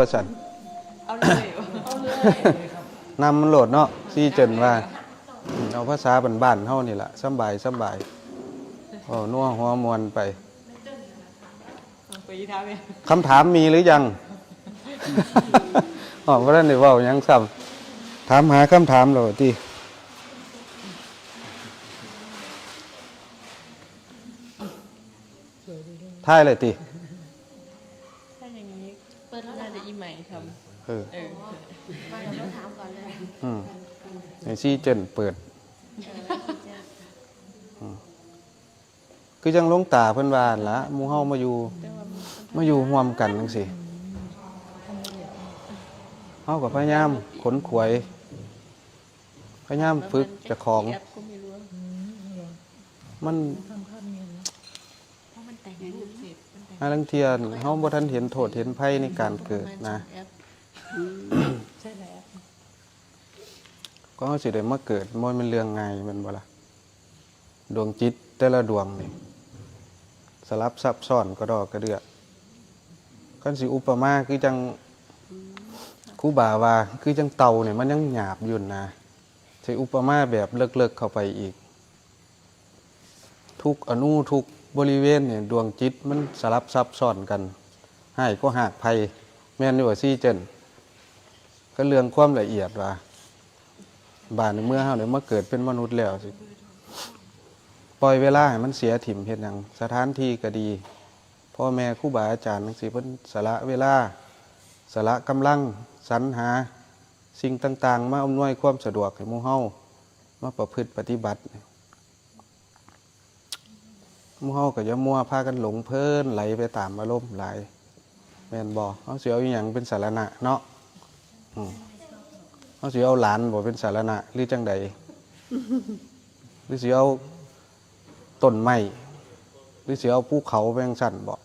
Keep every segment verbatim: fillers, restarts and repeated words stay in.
ว่าซั่น เอาเลย นำมันโลดเนาะ ซีเจินว่า เอาภาษาบ้านๆเฮานี่ล่ะ สำบาย สำบาย เว้านัวหัวม่วนไป คำถามมีหรือยัง อ๋อ บ่ทันได้เว้าหยังซ้ำ ถามหาคำถามแล้วติ ถ่ายเลยติ ถ้าอย่างนี้ เปิดแล้วเหรอคะ น่าจะอีใหม่ทำ เออ เออ มาเดี๋ยวเราถามก่อนเลย อืม ให้ซีเจินเปิด อืม คือจั่งหลวงตาเพิ่นว่าหั่นล่ะ หมู่เฮามาอยู่ มาอยู่ร่วมกันจั่งซี้ เฮาก็พยายามขนขวาย พยายามฝึกเจ้าของ มัน เพราะมันแต่งรูปเสร็จ มันแต่ง หาลางเทื่อเฮาบ่ทันเห็นโทษเห็นภัยในการเกิดนะ ใช่แล้ว ก็เฮาสิได้มาเกิด บ่แม่นเรื่องง่ายแม่นบ่ล่ะ ดวงจิตแต่ละดวงนี่ สลับซับซ้อนกระดอกกระเดื่อ คันสิอุปมาคือจั่ง ครูบาว่า คือจั่งเต่านี่มันยังหยาบอยู่นะ สิอุปมาแบบเลิกๆเข้าไปอีก ทุกอณูทุกบริเวณเนี่ย ดวงจิตมันสลับซับซ้อนกัน ฮ้ายกว่าฮากไผ่ แม่นอยู่บ่ ซีเจิน ก็เรื่องความละเอียดว่า บาดนี้เมื่อเฮาได้มาเกิดเป็นมนุษย์แล้ว สิปล่อยเวลาให้มันเสียถิ่มเฮ็ดหยัง สถานที่ก็ดี พ่อแม่ครูบาอาจารย์จั่งซี้ เพิ่นสละเวลา สละกำลัง สรรหาสิ่งต่างๆ มาอำนวยความสะดวกให้หมู่เฮา มาประพฤติปฏิบัติ หมู่เฮาก็อย่ามัวพากันหลงเพลินไหลไปตามอารมณ์หลาย แม่นบ่ เฮาสิเอาอิหยังเป็นสรณะเนาะ อืม เฮาสิเอาหลานบ่เป็นสรณะ หรือจั่งใด หรือสิเอาต้นไม้ หรือสิเอาภูเขาไปจั่งซั้นบ่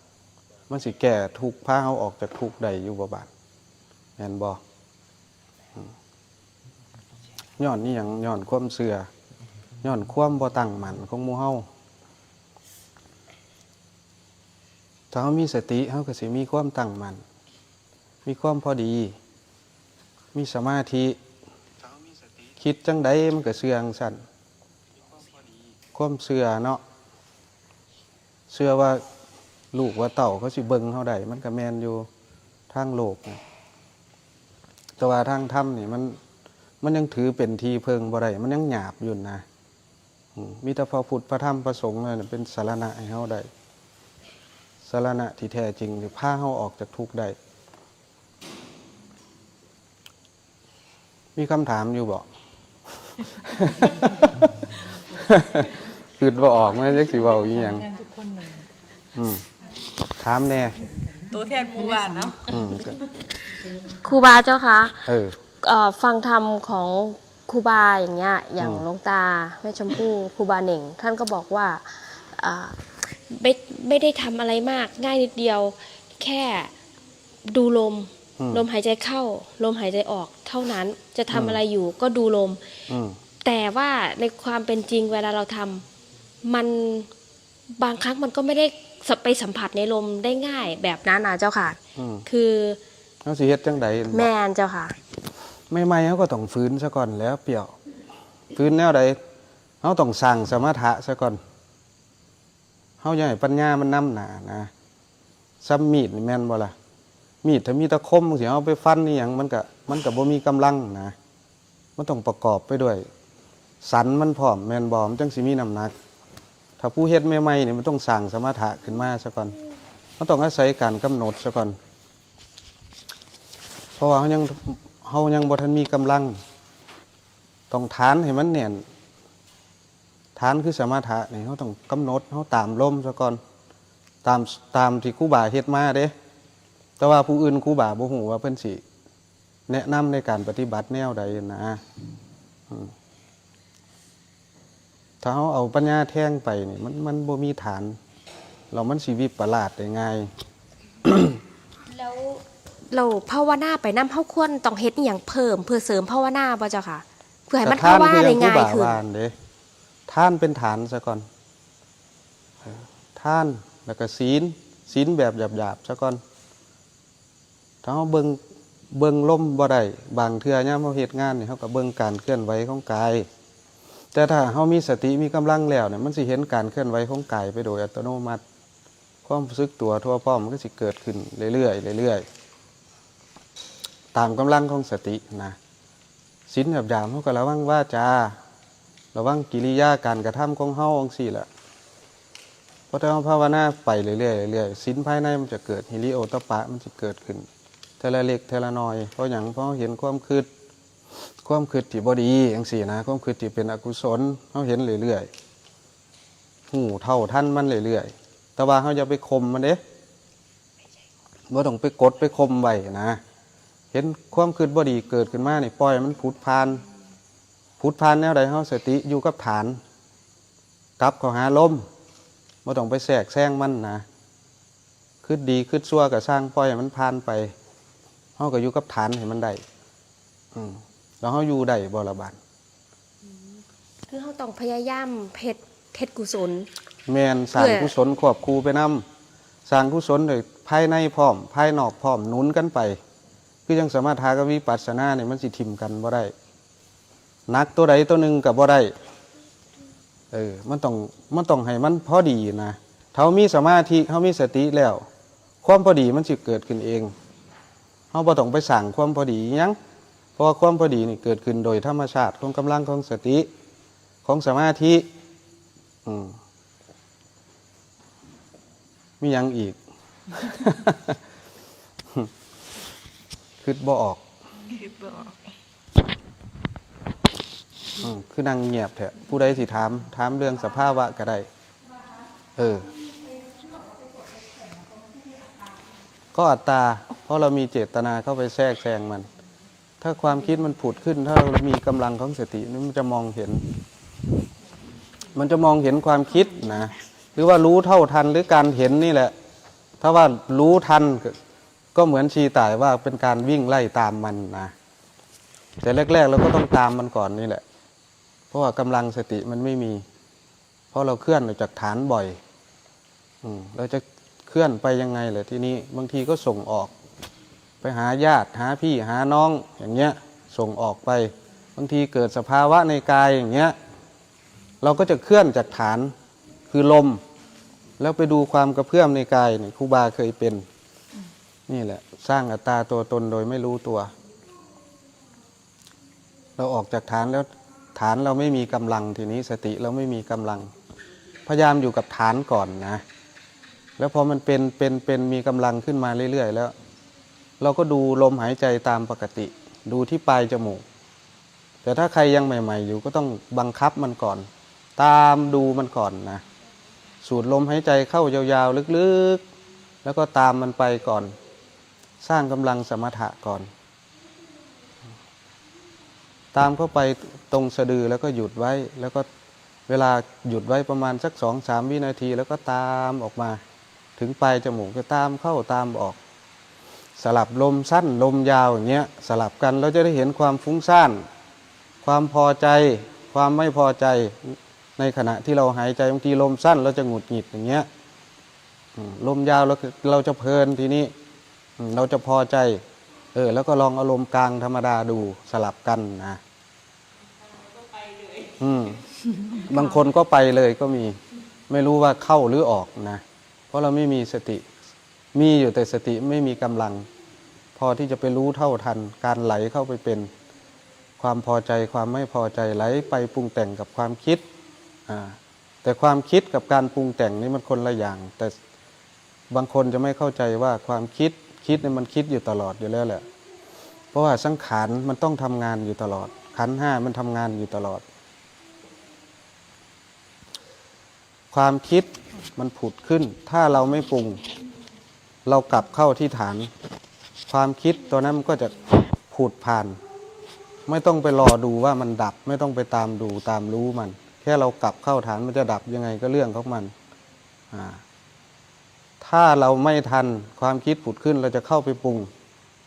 มันสิแก้ทุกข์ พาเฮาออกจากทุกข์ได้อยู่บ่บาด แม่นบ่ อืม ย้อนอิหยัง ย้อนความเชื่อ ย้อนความบ่ตั้งมั่นของหมู่เฮา ถ้าเฮามีสติ เฮาก็สิมีความตั้งมั่น มีความพอดี มีสมาธิ คิดจั่งใดมันก็เชื่อจั่งซั้น ความเชื่อเนาะ เชื่อว่าลูกว่าเต้าเขาสิเบิ่งเฮาได้ มันก็แม่นอยู่ทางโลกนะ แต่ว่าทางธรรมนี่มัน มันยังถือเป็นที่เพิ่งบ่ได้ มันยังหยาบอยู่นะ อืม มีแต่พระพุทธ พระธรรม พระสงฆ์นั่นน่ะเป็นสรณะให้เฮาได้ สรณะที่แท้จริงที่พาเฮาออกจากทุกข์ได้ มีคำถามอยู่บ่ คิดบ่ออก มันจักสิเว้าอีหยัง อืม ถามแหน่ ตัวแทนหมู่บ้านเนาะ อืม ครูบาเจ้าคะ เออ เอ่อ ฟังธรรมของครูบาอย่างเงี้ย อย่าง อืม หลวงตาแม่ชมพู ครูบาเหน่ง ท่านก็บอกว่า อ่า ไม่ ไม่ได้ทำอะไรมาก ง่ายนิดเดียว แค่ดูลม อืม ลมหายใจเข้า ลมหายใจออก เท่านั้น จะทำ อืม อะไรอยู่ก็ดูลม อืม แต่ว่าในความเป็นจริงเวลาเราทำ มัน บางครั้งมันก็ไม่ได้สะ- ไปสัมผัสในลมได้ง่ายแบบนั้นนะเจ้าค่ะ อืม คือ เฮาสิเฮ็ดจั่งใด แม่นเจ้าค่ะ ใหม่ๆ เฮาก็ต้องฝืนซะก่อนแหล้วเปรียว ฝืนแนวใด เฮาต้องสร้างสมถะซะก่อน เฮาอย่าให้ปัญญามันนำหน้านะ ส่ำมีดนี่แม่นบ่ล่ะ มีดถ้ามีแต่คมจั่งซี้ เฮาไปฟันอีหยัง มันก็ มันก็บ่มีกำลังนะ มันต้องประกอบไปด้วยสันมันพร้อม แม่นบ่ มันจั่งสิมีน้ำหนัก ถ้าผู้เฮ็ดใหม่ๆ นี่มันต้องสร้างสมถะขึ้นมาซะก่อน มันต้องอาศัยการกำหนดซะก่อน เพราะว่าเฮายัง เฮายังบ่ทันมีกำลัง ต้องฐานให้มันแน่น ฐานคือสมถะนี่ เฮาต้องกำหนด เฮาตามลมซะก่อน ตาม ตามที่ครูบาเฮ็ดมาเด้ แต่ว่าผู้อื่นครูบาบ่ฮู้ว่าเพิ่นสิแนะนำในการปฏิบัติแนวใดนะ อืม ถ้าเฮาเอาปัญญาแทงไปนี่ มัน มันบ่มีฐาน แล้วมันสิวิปลาสได้ง่าย แล้ว เราภาวนาไปนำ เฮาควรต้องเฮ็ดอิหยังเพิ่ม เพื่อเสริมภาวนาบ่เจ้าค่ะ เพื่อให้มัน ก็ทาน ภาวนาได้ง่ายขึ้น คือจั่งครูบาว่าหั่นเด้ ทานเป็นฐานซะก่อน เออ ทาน แล้วก็ศีล ศีลแบบหยาบๆ ซะก่อน ถ้าเฮาเบิ่ง เบิ่งลมบ่ได้ บางเทื่อยามเฮาเฮ็ดงานนี่ เฮาก็เบิ่งการเคลื่อนไหวของกาย แต่ถ้าเฮามีสติมีกำลังแล้วเนี่ย มันสิเห็นการเคลื่อนไหวของกายไปโดยอัตโนมัติ ความรู้สึกตัวทั่วพร้อมมันก็สิเกิดขึ้นเรื่อยๆ เรื่อยๆ ตามกำลังของสตินะ ศีลหยาบๆ เฮาก็ระวังวาจา ระวังกิริยาการกระทำของเฮาจั่งซี้แหละ พอแต่เฮาภาวนาไปเรื่อยๆ เรื่อยๆ ศีลภายในมันจะเกิด ฮิริโอตตัปปะมันสิเกิดขึ้น เทื่อละเล็กเทื่อละน้อย เพราะหยัง เพราะเฮาเห็นความคิด ความคิดที่บ่ดีจั่งซี้นะ ความคิดที่เป็นอกุศล เฮาเห็นเรื่อยๆ ฮู้เท่าทันมันเรื่อยๆ แต่ว่าเฮาอย่าไปข่มมันเด้ บ่ต้องไปกดไปข่มไว้นะ เห็นความคิดบ่ดีเกิดขึ้นมานี่ ปล่อยมันผุดผ่าน ผุดผ่านแนวใด เฮาสติอยู่กับฐาน กลับเข้าหาลม บ่ต้องไปแทรกแซงมันนะ คิดดีคิดชั่วก็ช่าง ปล่อยให้มันผ่านไป เฮาก็อยู่กับฐานให้มันได้ อืม แล้วเฮาอยู่ได้บ่ละบาด คือเฮาต้องพยายามเฮ็ดเฮ็ดกุศล แม่น สร้าง เพื่อ กุศลควบคู่ไปนำ สร้างกุศลโดยภายในพร้อม ภายนอกพร้อม หนุนกันไป คือจั่งสมถะกับวิปัสสนาเนี่ยมันสิถิ่มกันบ่ได้ หนักตัวใดตัวหนึ่งก็บ่ได้ เออ มันต้อง มันต้องให้มันพอดีนะ ถ้าเฮามีสมาธิ เฮามีสติแล้ว ความพอดีมันสิเกิดขึ้นเอง เฮาบ่ต้องไปสร้างความพอดีอิหยัง เพราะว่าความพอดีนี่เกิดขึ้นโดยธรรมชาติของกำลังของสติ ของสมาธิ อืม มีหยังอีก คิดบ่ออก คิดบ่ออก อืม คือนั่งเงียบแท้ ผู้ใดสิถาม ถามเรื่องสภาวะก็ได้ เออ ก็อัตตา เพราะเรามีเจตนาเข้าไปแทรกแซงมัน ถ้าความคิดมันผุดขึ้น ถ้าเรามีกำลังของสตินี่มันจะมองเห็น มันจะมองเห็นความคิดนะ หรือว่ารู้เท่าทัน หรือการเห็นนี่แหละ ถ้าว่ารู้ทันก็ ก็เหมือนชีต่ายว่าเป็นการวิ่งไล่ตามมันนะ แต่แรกๆ เราก็ต้องตามมันก่อนนี่แหละ เพราะว่ากำลังสติมันไม่มี เพราะเราเคลื่อนออกจากฐานบ่อย อืม เราจะเคลื่อนไปยังไงล่ะทีนี้ บางทีก็ส่งออก ไปหาญาติ หาพี่ หาน้อง อย่างเงี้ย ส่งออกไป บางทีเกิดสภาวะในกายอย่างเงี้ย เราก็จะเคลื่อนจากฐาน คือลม แล้วไปดูความกระเพื่อมในกายเนี่ย ครูบาเคยเป็น นี่แหละ สร้างอัตตาตัวตนโดยไม่รู้ตัว เราออกจากฐานแล้ว ฐานเราไม่มีกำลัง ทีนี้สติเราไม่มีกำลัง พยายามอยู่กับฐานก่อนนะ แล้วพอมันเป็น เป็น เป็น มีกำลังขึ้นมาเรื่อยๆ แล้ว เราก็ดูลมหายใจตามปกติ ดูที่ปลายจมูก แต่ถ้าใครยังใหม่ๆ อยู่ก็ต้องบังคับมันก่อน ตามดูมันก่อนนะ สูดลมหายใจเข้ายาวๆ ลึกๆ แล้วก็ตามมันไปก่อน สร้างกำลังสมถะก่อน ตามเข้าไปตรงสะดือแล้วก็หยุดไว้ แล้วก็เวลาหยุดไว้ประมาณสักสองสามวินาที แล้วก็ตามออกมา ถึงปลายจมูก ก็ตามเข้าตามออก สลับลมสั้นลมยาวอย่างเงี้ย สลับกัน เราจะได้เห็นความฟุ้งซ่าน ความพอใจ ความไม่พอใจ ในขณะที่เราหายใจ บางทีลมสั้นเราจะหงุดหงิดอย่างเงี้ย อืม ลมยาวเรา เราจะเพลินทีนี้ อืม เราจะพอใจ เออ แล้วก็ลองเอาลมกลางธรรมดาดู สลับกันนะ อืม บางคนก็ไปเลยก็มี ไม่รู้ว่าเข้าหรือออกนะ เพราะเราไม่มีสติ มีอยู่แต่สติไม่มีกำลัง พอที่จะไปรู้เท่าทันการไหลเข้าไปเป็นความพอใจ ความไม่พอใจ ไหลไปปรุงแต่งกับความคิด อ่า แต่ความคิดกับการปรุงแต่งนี่มันคนละอย่าง แต่บางคนจะไม่เข้าใจว่าความคิด คิดเนี่ยมันคิดอยู่ตลอดอยู่แล้วแหละ เพราะว่าสังขารมันต้องทำงานอยู่ตลอด ขันธ์ห้ามันทำงานอยู่ตลอด ความคิดมันผุดขึ้น ถ้าเราไม่ปรุง เรากลับเข้าที่ฐาน ความคิดตัวนั้นมันก็จะผุดผ่าน ไม่ต้องไปรอดูว่ามันดับ ไม่ต้องไปตามดูตามรู้มัน แค่เรากลับเข้าฐาน มันจะดับยังไงก็เรื่องของมัน อ่า ถ้าเราไม่ทันความคิดผุดขึ้น เราจะเข้าไปปรุง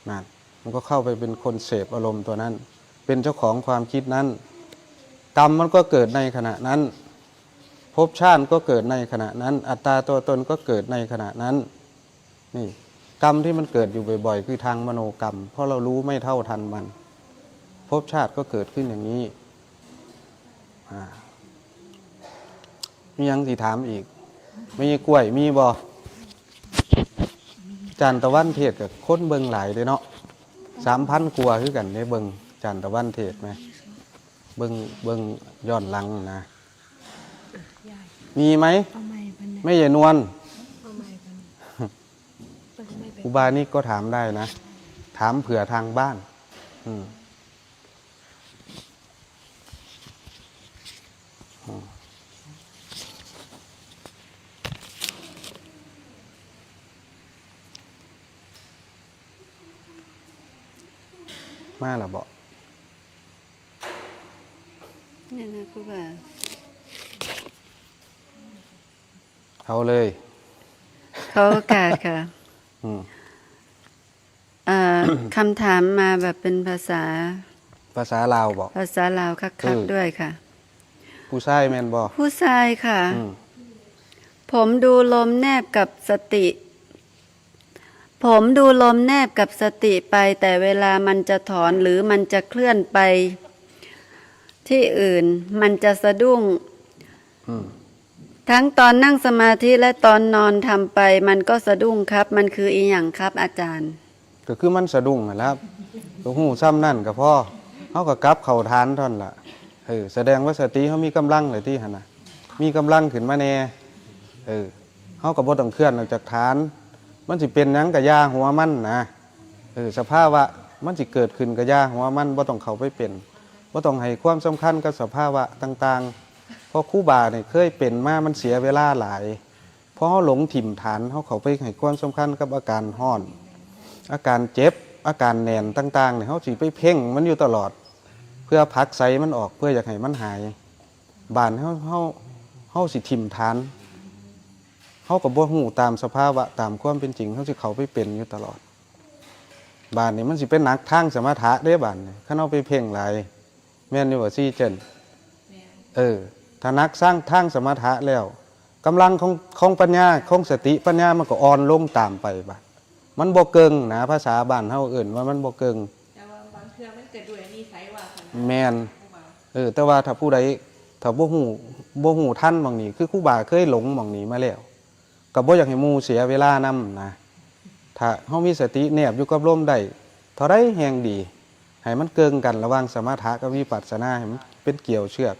นั่น มันก็เข้าไปเป็นคนเสพอารมณ์ตัวนั้น เป็นเจ้าของความคิดนั้น กรรมมันก็เกิดในขณะนั้น ภพชาติก็เกิดในขณะนั้น อัตตาตัวตนก็เกิดในขณะนั้น นี่ กรรมที่มันเกิดอยู่บ่อยๆ คือทางมโนกรรม เพราะเรารู้ไม่เท่าทันมัน ภพชาติก็เกิดขึ้นอย่างนี้ อ่า มีหยังสิถามอีก มีกล้วย มีบ่ จารย์ตะวันเทศน์กับคนเบิ่งหลายเด้เนาะ สามพันกว่าคือกันเด้ เบิ่งจารย์ตะวันเทศน์ไหม เบิ่ง เบิ่งย้อนหลังนะ มีไหม เอาไมค์เพิ่นแหน่ แม่ใหญ่นวล เอาไมค์เพิ่น เพิ่นไม่เป็น อุบานี้ก็ถามได้นะ ถามเผื่อทางบ้าน อืม อืม มาแล้วบ่ เนี่ยนะครูบา เอาเลย ขอโอกาสค่ะ อืม อ่า คำถามมาแบบเป็นภาษา ภาษาลาวบ่ ภาษาลาวคักๆ เออ ด้วยค่ะ ผู้ชายแม่นบ่ ผู้ชายค่ะ อืม ผมดูลมแนบกับสติ ผมดูลมแนบกับสติไป แต่เวลามันจะถอนหรือมันจะเคลื่อนไปที่อื่น มันจะสะดุ้ง อืม ทั้งตอนนั่งสมาธิและตอนนอนทำไป มันก็สะดุ้งครับ มันคืออีหยังครับ อาจารย์ ก็คือมันสะดุ้งนั่นแหละครับ ก็ฮู้ซ่ำนั่นก็พอ เฮาก็กลับเข้าฐานเท่านั้นล่ะ เออ แสดงว่าสติเฮามีกำลังเลยติหั่นน่ะ มีกำลังขึ้นมาแหน่ เออ เฮาก็บ่ต้องเคลื่อนออกจากฐาน มันสิเป็นหยังก็อย่าหัวมันนะ เออ สภาวะมันสิเกิดขึ้นก็อย่าหัวมัน บ่ต้องเข้าไปเป็น บ่ต้องให้ความสำคัญกับสภาวะต่างๆ เพราะครูบาเนี่ยเคยเป็นมา มันเสียเวลาหลาย เพราะเฮาหลงถิ่มฐาน เฮาเข้าไปให้ความสำคัญกับอาการฮ้อน อาการเจ็บ อาการแน่นต่างๆ เนี่ย เฮาสิไปเพ่งมันอยู่ตลอด เพื่อผลักไสมันออก เพื่ออยากให้มันหาย บาดเฮา เฮา เฮาสิถิ่มฐาน เฮาก็บ่ฮู้ตามสภาวะ ตามความเป็นจริง เฮาสิเข้าไปเป็นอยู่ตลอด บาดนี้มันสิเป็นหนักทางสมถะเด้ บาดนี้ คันเฮาไปเพ่งหลาย แม่นอยู่บ่ ซีเจน แม่น เออ ถ้าหนักสร้างทางสมถะแล้ว กำลังของ ของปัญญา ของสติปัญญามันก็อ่อนลงตามไปบาด มันบ่เกิ่งนะ ภาษาบ้านเฮาเอิ้นว่ามันบ่เกิ่ง แต่ว่าบางเทื่อมันก็ด้วยนิสัยวาสนา แม่น เออ แต่ว่าถ้าผู้ใด ถ้าบ่ฮู้ บ่ฮู้ทันหม่องนี้ คือครูบาเคยหลงหม่องนี้มาแล้ว ก็บ่อยากให้หมู่เสียเวลานำนะ ถ้าเฮามีสติแนบอยู่กับลมได้ เท่าใดแฮงดี ให้มันเกิ่งกันระหว่างสมถะกับวิปัสสนา ให้มันเป็นเกลียวเชือก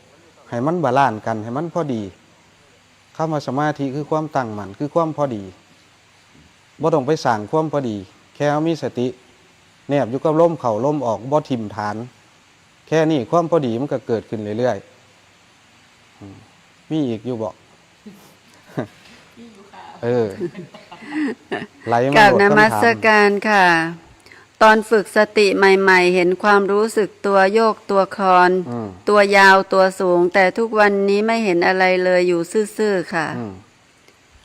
ให้มันบาลานซ์กัน ให้มันพอดี คำว่าสมาธิคือความตั้งมั่น คือความพอดี บ่ต้องไปสร้างความพอดี แค่เฮามีสติ แนบอยู่กับลมเข้าลมออก บ่ถิ่มฐาน แค่นี้ความพอดีมันก็เกิดขึ้นเรื่อยๆ อืม มีอีกอยู่บ่ มีอยู่ค่ะ เออ ไหลมาก ราบนมัสการค่ะ ตอนฝึกสติใหม่ๆ เห็นความรู้สึกตัวโยกตัวคลอน อืม ตัวยาวตัวสูง แต่ทุกวันนี้ไม่เห็นอะไรเลย อยู่ซื่อๆ ค่ะ อืม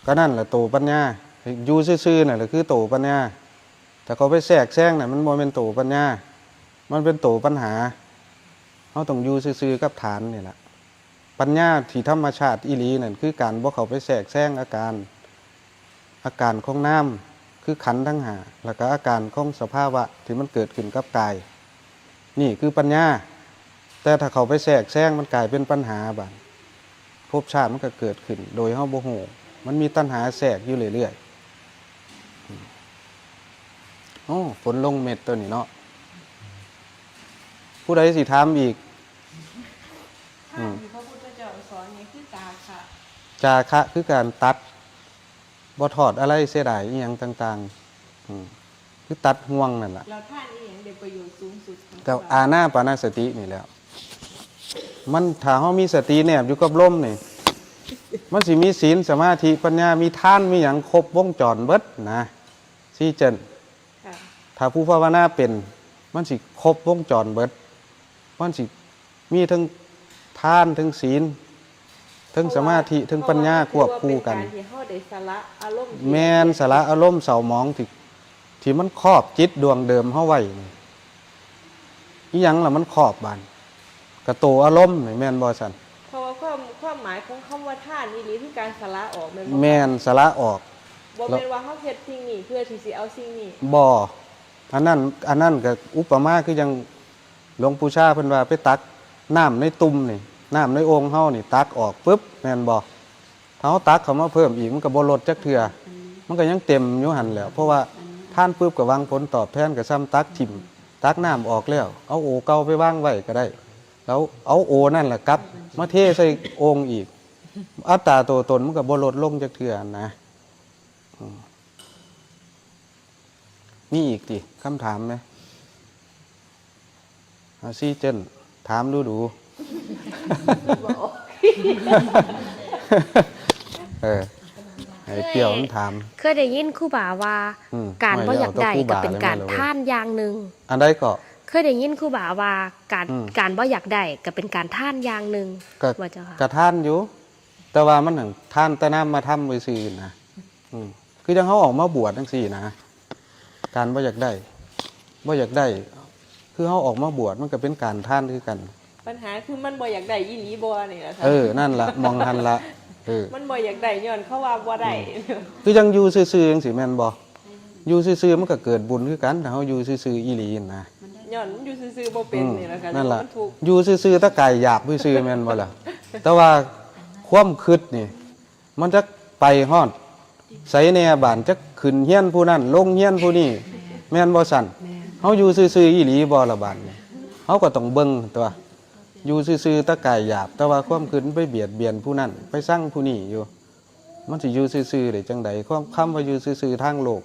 ก็นั่นแหละโตปัญญา อยู่ซื่อๆ นั่นแหละคือโตปัญญา ถ้าเขาไปแทรกแซงน่ะ มันบ่แม่นโตปัญญา มันเป็นโตปัญหา เฮาต้องอยู่ซื่อๆ กับฐานนี่แหละ ปัญญาที่ธรรมชาติอีหลีนั่นคือการบ่เข้าไปแทรกแซงอาการ อาการของนาม คือขันธ์ทั้งห้า แล้วก็อาการของสภาวะที่มันเกิดขึ้นกับกาย นี่คือปัญญา แต่ถ้าเข้าไปแทรกแซงมันกลายเป็นปัญหาบาด ภพชาติมันก็เกิดขึ้น โดยเฮาบ่ฮู้ มันมีตัณหาแทรกอยู่เรื่อยๆ โอ้ ฝนลงเม็ดตัวนี้เนาะ ผู้ใดสิถามอีก อืม ที่พระพุทธเจ้าสอนนี่คือจาคะ จาคะคือการตัด บ่ทอดอะไรเสียดายอิหยังต่างๆ อืม คือตัดห่วงนั่นล่ะ แล้วทานอีหยังได้ประโยชน์สูงสุดคะ กับอานาปานสตินี่แหละ มันถ้าเฮามีสติแนบอยู่กับลมนี่ มันสิมีศีล สมาธิ ปัญญา มีทาน มีหยังครบวงจรเบิดนะ ซีเจน ค่ะ ถ้าผู้ภาวนาเป็น มันสิครบวงจรเบิด มันสิมีทั้งทาน ทั้งศีล ทั้งสมาธิ ทั้งปัญญาควบคู่กัน เพราะว่ามันถือว่าเป็นการที่เฮาได้สละอารมณ์ที่ แม่น สละอารมณ์เศร้าหมองที่ ที่มันครอบจิตดวงเดิมเฮาไว้นี่ อิหยังล่ะมันครอบบาด กะโตอารมณ์นี่ แม่นบ่ซั่น เพราะว่าความ ความหมายของคำว่าทานอีหลีคือการสละออก แม่นบ่คะ แม่น สละออก บ่แม่นว่าเฮาเฮ็ดสิ่งนี้เพื่อที่สิเอาสิ่งนี้ บ่ อันนั้น อันนั้นก็อุปมาคือจั่งหลวงปู่ชาเพิ่นว่าไปตักน้ำในตุ่มนี่ น้ำในโอ่งเฮานี่ตักออกปึ๊บ แม่นบ่ ถ้าเฮาตักเข้ามาเพิ่มอีก มันก็บ่ลดจักเทื่อ มันก็ยังเต็มอยู่หั่นแหล้ว เพราะว่าทานปึ๊บก็หวังผลตอบแทน ก็ส่ำตักถิ่ม ตักน้ำออกแล้ว เอาโอ่เก่าไปวางไว้ก็ได้ แล้วเอาโอ่นั่นล่ะกลับมาเทใส่โอ่งอีก อัตราตัวตนมันก็บ่ลดลงจักเทื่อนะ อืม มีอีกติ คำถามไหม เอา ซีเจน ถามดูดู เออ ให้เปรี้ยวมันถาม เคยได้ยินครูบาว่า อืม การบ่อยากได้ ไม่ เอาแต่ครูบา ก็เป็นการ เลยนะเว้ย ทานอย่างหนึ่ง อันใดก็ เคยได้ยินครูบาว่าการ อืม การบ่อยากได้ก็เป็นการทานอย่างหนึ่ง ก็ ว่าเจ้าค่ะ ก็ทานอยู่ แต่ว่ามันหั่นทานแต่นามธรรมซื่อๆนะ อืม คือจั่งเฮาออกมาบวชจั่งซี้นะ การบ่อยากได้ บ่อยากได้ คือเฮาออกมาบวชมันก็เป็นการทานคือกัน ปัญหาคือมันบ่อยากได้อีหลีบ่นี่ล่ะค่ะ เออ นั่นล่ะ หม่องหั่นล่ะ เออ มันบ่อยากได้ย้อนเขาว่าบ่ได้ อืม คือจั่งอยู่ซื่อๆจั่งซี้แม่นบ่ อยู่ซื่อๆมันก็เกิดบุญคือกัน ถ้าเฮาอยู่ซื่อๆอีหลีนะ ย้อนมันอยู่ซื่อๆบ่เป็นนี่ล่ะค่ะ อืม นั่นล่ะ ย้อนมันทุกข์ อยู่ซื่อๆแต่กายหยาบซื่อๆแม่นบ่ล่ะ แต่ว่าความคิดนี่ มันจักไปฮอดไสแหน่บาด จักขึ้นเฮียนผู้นั้น ลงเฮียนผู้นี้ แม่นบ่ซั่น แม่น เฮาอยู่ซื่อๆอีหลีบ่ล่ะบาดนี้ เฮาก็ต้องเบิ่งตั๊ว อยู่ซื่อๆแต่กายหยาบ แต่ว่าความคิดมันไปเบียดเบียนผู้นั้น ไปซังผู้นี้อยู่ มันสิอยู่ซื่อๆได้จั่งใด ความ คำว่าอยู่ซื่อๆทางโลก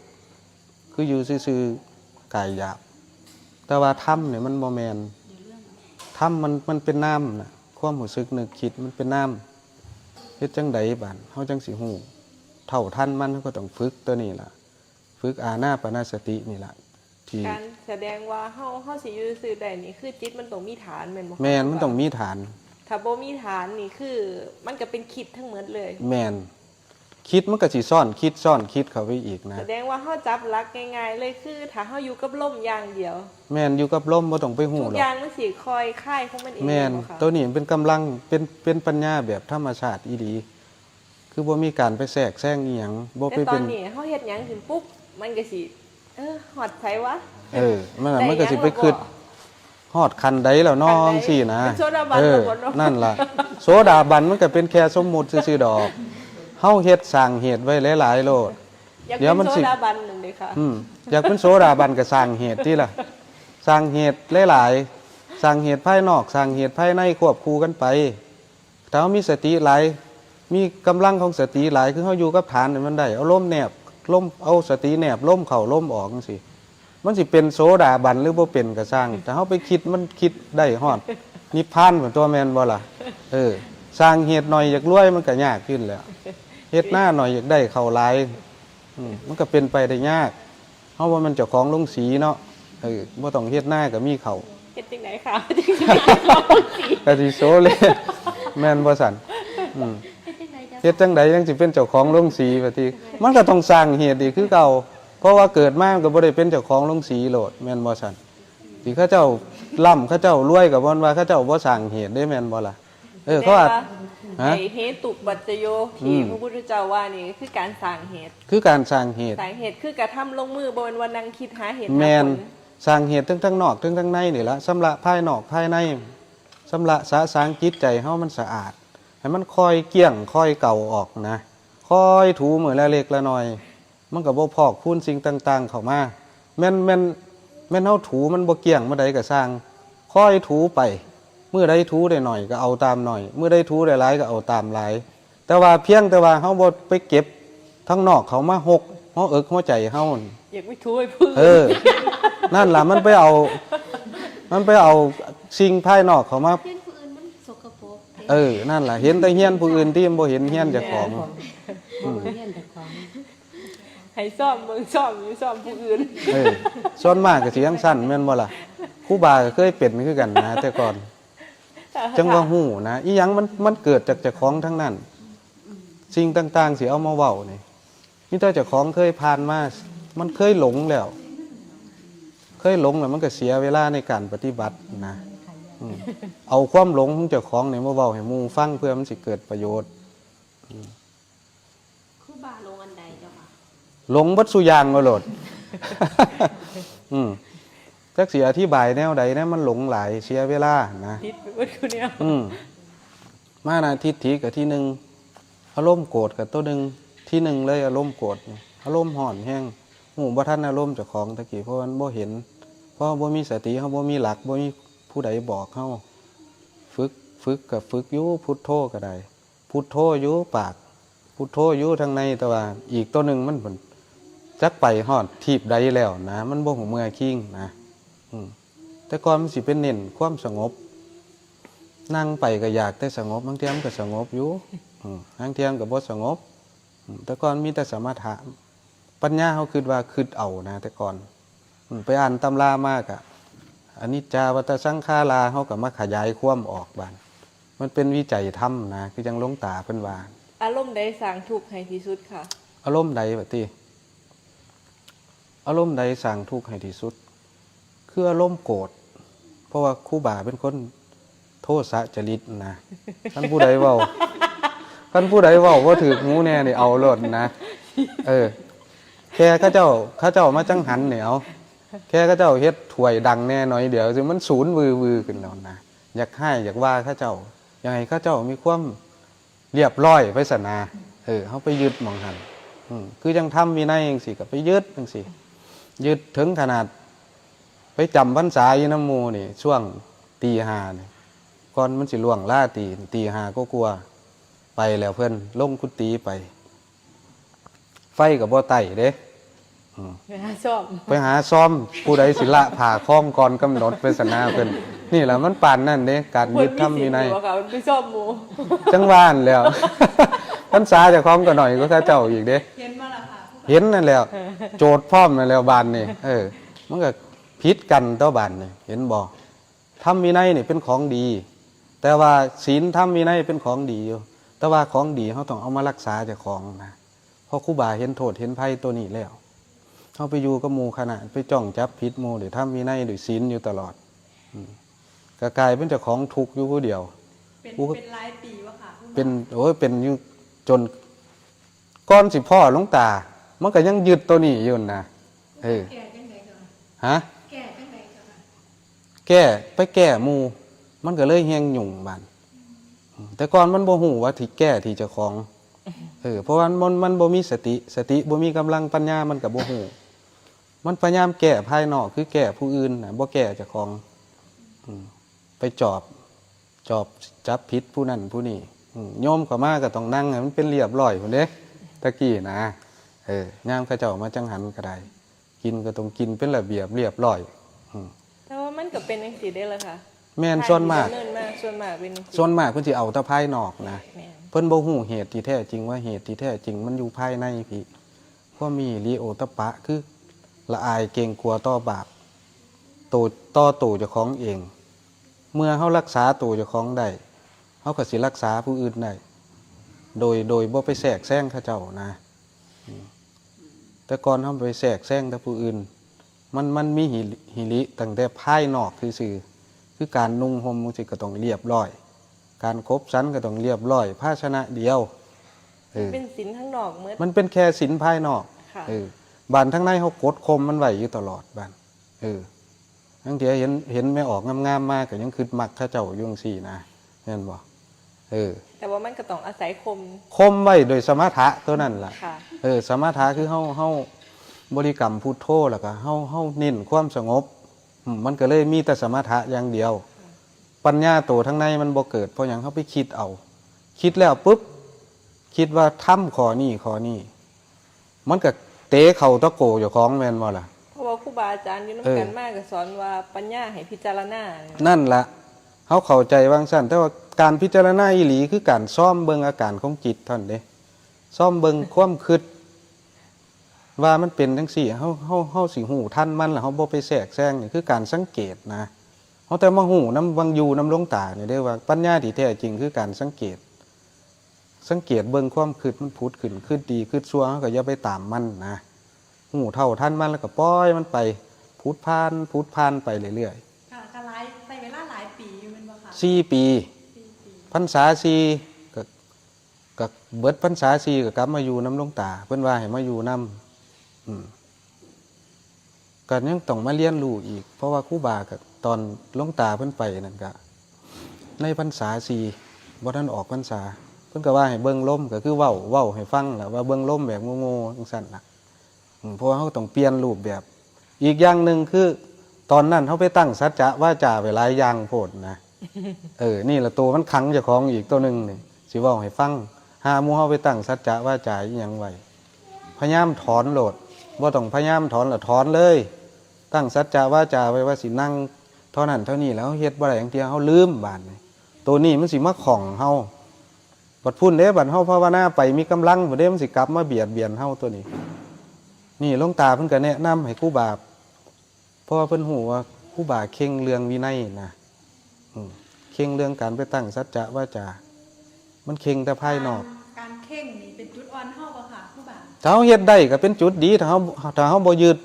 คืออยู่ซื่อๆกายหยาบ แต่ว่าธรรมนี่มันบ่แม่น ธรรมมัน มันเป็นนามนะ ความรู้สึกนึกคิดมันเป็นนาม เฮ็ดจั่งใดบาด เฮาจั่งสิฮู้เท่าทันมัน เฮาก็ต้องฝึกตัวนี้ล่ะ ฝึกอานาปานสตินี่ล่ะ ที่ การแสดงว่าเฮา เฮาสิอยู่ซื่อได้นี่ คือจิตมันต้องมีฐานแม่นบ่คะ แม่น มันต้องมีฐาน ถ้าบ่มีฐานนี่คือมันก็เป็นคิดทั้งหมดเลย แม่น คิดมันก็สิซ้อนคิดซ้อนคิดเข้าไปอีกนะ แสดงว่าเฮาจับหลักง่ายๆเลย คือถ้าเฮาอยู่กับลมอย่างเดียว แม่น อยู่กับลม บ่ต้องไปฮู้หรอก ทุกอย่างมันสิค่อยคลายของมันเอง แม่น แม่นบ่คะ ตัวนี้มันเป็นกำลัง เป็น เป็นปัญญาแบบธรรมชาติอีหลี คือบ่มีการไปแทรกแซงอีหยัง บ่ไป แต่ตอนนี้เฮาเฮ็ดหยังขึ้นปุ๊บ มันก็สิ เออ ฮอดไสวะ เออ มัน ได้ มันก็สิไป หยังแล้ว คิด บ่ ฮอดขั้นใดแล้วน้อ ขั้นใด จั่งซี้นะ เป็นโสดาบัน เออ แล้วบ่เนาะ นั่นล่ะ โสดาบันมันก็เป็นแค่สมมุติซื่อๆดอก เฮาเฮ็ดสร้างเหตุไว้หลายๆโลด อยาก เดี๋ยว เป็น มัน โส สิ ดาบันนั่นเด้ค่ะ อืม อยากเป็นโสดาบันก็สร้างเหตุติล่ะ สร้างเหตุหลายๆ สร้างเหตุภายนอก สร้างเหตุภายในควบคู่กันไป ถ้าเฮามีสติหลาย มีกำลังของสติหลาย คือเฮาอยู่กับฐานนี่มันได้ เอาลมแนบ ลม เอาสติแนบ ลมเข้า ลมออกจั่งซี้ มันสิเป็นโสดาบันหรือบ่เป็นก็ซ่าง แต่เฮาไปคิด มันคิดได้ฮอดนิพพานพุ้นตั๊ว แม่นบ่ล่ะ เออ สร้างเหตุหน่อยอยากรวยมันก็ยากขึ้นแหล้ว เฮ็ดนาหน่อยอยากได้ข้าวหลาย อืม มันก็เป็นไปได้ยาก เฮาบ่แม่นเจ้าของโรงสีเนาะ เออ บ่ต้องเฮ็ดนาก็มีข้าว เฮ็ดจั่งใดคะ จั่งสิได้เจ้าของโรงสี ก็สิโซเล แม่นบ่ซั่น อืม เฮ็ดจั่งใดจั่งสิเป็นเจ้าของโรงสี บัดนี้ มันก็ต้องสร้างเหตุอีกคือเก่า เพราะว่าเกิดมามันก็บ่ได้เป็นเจ้าของโรงสีโลด แม่นบ่ซั่น ที่เขาเจ้าร่ำเขาเจ้ารวยก็บ่แม่นว่าเขาเจ้าบ่สร้างเหตุเด้ แม่นบ่ล่ะ เออ เขาอาจ แต่ว่า ฮะ ไอ้เหตุปัจจโยที่ อืม พระพุทธเจ้าว่านี่คือการสร้างเหตุ คือการสร้างเหตุ สร้างเหตุคือกระทำลงมือ บ่แม่นว่านั่งคิดหาเหตุหาผล แม่น สร้างเหตุทั้งทั้งนอกทั้งทั้งในนี่ล่ะ ชำระภายนอกภายใน ชำระสะสางจิตใจเฮามันสะอาด ให้มันค่อยเกลี้ยงค่อยเก่าออกนะ ค่อยถูมื้อละเล็กละน้อย มันก็บ่พอกพูนสิ่งต่างๆเข้ามา แม่น แม่น แม่นเฮาถูมันบ่เกลี้ยงมื้อใดก็ซ่าง ค่อยถูไป มื้อใดถูได้น้อยก็เอาตามน้อย มื้อใดถูได้หลายก็เอาตามหลาย แต่ว่าเพียงแต่ว่าเฮาบ่ไปเก็บทั้งนอกเข้ามาหกหัวอกหัวใจเฮานั่น อยากไปถูให้ผู้อื่น เออ นั่นล่ะ มันไปเอา มันไปเอาสิ่งภายนอกเข้ามา เห็นผู้อื่นมันสกปรก เออ นั่นล่ะ เห็นแต่เฮือนผู้อื่นที่มันบ่เห็นเฮือนเจ้าของ บ่เห็นเฮือนเจ้าของ ให้ซ่อมเบิ่ง ซ่อมอยู่ ซ่อมผู้อื่น เออ ส่วนมากก็สิจั่งซั่นแม่นบ่ล่ะ ครูบาก็เคยเป็นคือกันนะ แต่ก่อน จั่งว่าฮู้นะ อีหยังมัน มันเกิดจากเจ้าของทั้งนั้น สิ่งต่างๆสิเอามาเว้านี่ มีแต่เจ้าของเคยผ่านมา มันเคยหลงแล้ว เคยหลงแล้วมันก็เสียเวลาในการปฏิบัตินะ อืม เอาความหลงของเจ้าของนี่มาเว้าให้หมู่ฟัง เพื่อมันสิเกิดประโยชน์ อืม ครูบาหลงอันใดเจ้าคะ หลงเบิดสู่อย่างว่าโลด อืมจักสิอธิบายแนวใดนะ มันหลงหลายเสียเวลานะ ผิดไปเบิดคือแนว อืมมานะ ทิฏฐิกับที่หนึ่ง อารมณ์โกรธกับตัวหนึ่ง ที่หนึ่งเลย อารมณ์โกรธนี่ อารมณ์ร้อนแฮง ฮู้บ่ทันอารมณ์เจ้าของตะกี้ เพราะมันบ่เห็น เพราะบ่มีสติ เฮาบ่มีหลัก บ่มีผู้ใดบอกเฮา ฝึก ฝึกกับฝึกอยู่ พุทโธก็ได้ พุทโธอยู่ปาก พุทโธอยู่ทางใน แต่ว่าอีกตัวหนึ่งมันเพิ่นจักไปฮอดทีปใดแล้วนะ มันบ่ฮู้เมื่อคิงนะ อืมแต่ก่อนมันสิเป็นเน้นความสงบ นั่งไปก็อยากแต่สงบ บางเทื่อมันก็สงบอยู่ อืมบางเทื่อมันก็บ่สงบ อืมแต่ก่อนมีแต่สมถะ ปัญญาเฮาคิดว่าคิดเอานะ แต่ก่อน อืมไปอ่านตำรามาก็ อนิจจาวัตตสังขารา เฮาก็มาขยายความออกบาด มันเป็นวิจัยธรรมนะ คือจั่งหลวงตาเพิ่นว่า อารมณ์ใดสร้างทุกข์ให้ที่สุดคะ อารมณ์ใดวะติ อารมณ์ใดสร้างทุกข์ให้ที่สุด คืออารมณ์โกรธ เพราะว่าครูบาเป็นคนโทสะจริตนะ คันผู้ใดเว้า คันผู้ใดเว้าบ่ถืกหูแน่นี่เอาโลดนะ เออ แค่เขาเจ้า เขาเจ้ามาจั่งหันนี่เอา แค่เขาเจ้าเฮ็ดถ้วยดังแน่หน่อยเดียว ซึ่งมันสูนวือวือขึ้นแล้วนะ อยากให้อยากว่าเขาเจ้า อยากให้เขาเจ้ามีความเรียบร้อยไปซะนะ เออ เฮาไปยึดหม่องหั้น อืมคือจั่งธรรมวินัยจั่งซี้ ก็ไปยึดจั่งซี้ ยึดถึงขนาด ไปจำพรรษาอยู่นำหมู่นี่ ช่วงตีห้านี่ ก่อนมันสิล่วงลาตี ตีห้ากว่าๆ ไปแล้วเพิ่นลงกุฏิไป ไฟก็บ่ไต่เด้ อืมไปหาซ่อม ไปหาซ่อม ผู้ใดสิละผ้าคล้องก่อนกำหนดไปซะนะเพิ่น นี่ล่ะมันปานนั้นเด้ การยึดธรรมวินัย เพิ่นมีศีลอยู่บ่คะ เพิ่นไปซ่อมหมู่ จั่งว่าหั้นแหล้ว พรรษาเจ้าของก็น้อยกว่าเขาเจ้าอีกเด้ เห็นบ่ล่ะคะ เห็นนั่นแหล้ว โจทย์พร้อมนั่นแหล้วบาดนี่ เออ มันก็ผิดกันต่อบาดนี่ เห็นบ่ ธรรมวินัยนี่เป็นของดี แต่ว่าศีลธรรมวินัยเป็นของดีอยู่ แต่ว่าของดีเฮาต้องเอามารักษาเจ้าของนะ เพราะครูบาเห็นโทษเห็นภัยตัวนี้แล้ว เฮาไปอยู่กับหมู่คณะ ไปจ้องจับผิดหมู่ด้วยธรรมวินัยด้วยศีลอยู่ตลอด อืมก็กลายเป็นเจ้าของทุกข์อยู่ผู้เดียว เป็น ผู้ เป็นหลายปีวะค่ะ คุณหมอ เป็น โอ้ย เป็นอยู่จน ก่อนสิพ้อหลวงตา มันก็ยังยึดตัวนี้อยู่นะ เออ แก้จั่งใดเจ้าคะ ฮะ แก้จั่งใดเจ้าคะ แก้ ไปแก้หมู่ มันก็เลยแฮ่งยุ่งบาด แต่ก่อนมันบ่ฮู้ว่าที่แก้ที่เจ้าของ เออ เพราะว่ามัน มันบ่มีสติ สติบ่มีกำลัง ปัญญามันก็บ่ฮู้ มันพยายามแก้ภายนอก คือแก้ผู้อื่นน่ะ บ่แก้เจ้าของ อืมไปจอบ จอบจับผิดผู้นั้นผู้นี้ อืมโยมเข้ามาก็ต้องนั่งให้มันเป็นเรียบร้อยพู้นเด้ ตะกี้นะ เออ ยามเขาเจ้ามาจั่งหันก็ได้ กินก็ต้องกินเป็นระเบียบเรียบร้อย อืมแต่ว่ามันก็เป็นจั่งซี้เด้ล่ะค่ะ แม่น ส่วนมาก ดำเนินมา ส่วนมากเป็นจั่งซี้ ส่วนมากเพิ่นสิเอาแต่ภายนอกนะ แม่น เพิ่นบ่ฮู้เหตุที่แท้จริงว่าเหตุที่แท้จริงมันอยู่ภายในพี้ ความมีหิริโอตตัปปะ คือละอายเกรงกลัวต่อบาป โต ต่อโตเจ้าของเอง เมื่อเฮารักษาโตเจ้าของได้ เฮาก็สิรักษาผู้อื่นได้ โดย โดยบ่ไปแทรกแซงเขาเจ้านะ อืมแต่ก่อนเฮาไปแทรกแซงแต่ผู้อื่น มัน มันมีหิริ หิริตั้งแต่ภายนอกซื่อๆ คือการนุ่งห่มจั่งซี้ก็ต้องเรียบร้อย การขบฉันก็ต้องเรียบร้อย ภาชนะเดียว เออ เป็นศีลข้างนอกหมด มันเป็นแค่ศีลภายนอก ค่ะ เออ บาดทางในเฮากดข่มมันไว้อยู่ตลอดบาด เออ ลางเทื่อเห็น เห็นแม่ออกงามๆมาก็ยังคิดมักเขาเจ้าอยู่จั่งซี้นะ แม่นบ่ เออ แต่ว่ามันก็ต้องอาศัยข่ม ข่มไว้โดยสมถะตัวนั้นล่ะ ค่ะ เออ สมถะคือเฮา เฮาบริกรรมพุทโธ แล้วก็เฮา เฮาเน้นความสงบ อืม มันก็เลยมีแต่สมถะอย่างเดียว ปัญญาโตทางในมันบ่เกิด เพราะหยัง เฮาไปคิดเอา คิดแล้วปุ๊บ คิดว่าทำข้อนี้ ข้อนี้ มันก็เตะเข้าตะโกเจ้าของแม่นบ่ล่ะ เพราะว่าครูบาอาจารย์อยู่นำกัน เออ มาก็สอนว่าปัญญาให้พิจารณา นั่นล่ะ เฮาเข้าใจว่าจั่งซั้น แต่ว่าการพิจารณาอีหลีคือการซอมเบิ่งอาการของจิตเท่านั้นเด้ ซอมเบิ่งความคิด ว่ามันเป็นจั่งซี้ เฮา เฮา เฮาสิฮู้ทันมัน แล้วเฮาบ่ไปแทรกแซง นี่คือการสังเกตนะ เฮาแต่มาฮู้นำ วังอยู่นำหลวงตานี่เด้ว่าปัญญาที่แท้จริงคือการสังเกต สังเกตเบิ่งความคิดมันผุดขึ้น คิดดีคิดชั่ว เฮาก็อย่าไปตามมันนะ ฮู้เท่าทันมันแล้วก็ปล่อยมันไป ผุดผ่าน ผุดผ่านไปเรื่อยๆ ค่ะ ก็หลาย ใช้เวลาหลายปีอยู่แม่นบ่คะ สี่ปี สี่ปี พรรษาสี่ ก็ ก็เบิดพรรษาสี่ก็กลับมาอยู่นำหลวงตา เพิ่นว่าให้มาอยู่นำ อืม ก็ยังต้องมาเรียนรู้อีก เพราะว่าครูบาก็ตอนหลวงตาเพิ่นไปนั่นก็ ในพรรษาสี่ บ่ทันออกพรรษา เพิ่นก็ว่าให้เบิ่งลม ก็คือเว้า เว้าให้ฟังแหละ ว่าเบิ่งลมแบบโง่ๆจั่งซั้นน่ะ อืม เพราะว่าเราต้องเปลี่ยนรูปแบบ อีกอย่างหนึ่งคือ ตอนนั้นเราไปตั้งสัจจะวาจาไว้หลายอย่างโพดนะ เออ นี่ละตัวมันขังเจ้าของอีกตัวหนึ่งนี่ สิเว้าให้ฟัง หาหมู่เราไปตั้งสัจจะวาจาอีหยังไว้ พยายามถอนโลด บ่ต้องพยายามถอนละ ถอนเลย ตั้งสัจจะวาจาไว้ว่าสินั่งเท่านั้นเท่านี้ แล้วเฮ็ดบ่ได้จั่งเทื่อ เราลืมบาดนี้ ตัวนี้มันสิมาข้องเรา บัดพุ้นเด้ บัดเราภาวนาไปมีกำลังพุ้นเด้ มันสิกลับมาเบียดเบียนเราตัวนี้ นี่หลวงตาเพิ่นก็แนะนำให้ครูบา เพราะว่าเพิ่นรู้ว่าครูบาเคร่งเรื่องวินัยนะ อืม เคร่งเรื่องการไปตั้งสัจจะวาจา มันเคร่งแต่ภายนอก การ การเคร่งนี่เป็นจุดอ่อนเฮาบ่คะครูบา ถ้าเราเฮ็ดได้ก็เป็นจุดดี ถ้าเรา ถ้าเราบ่ยึด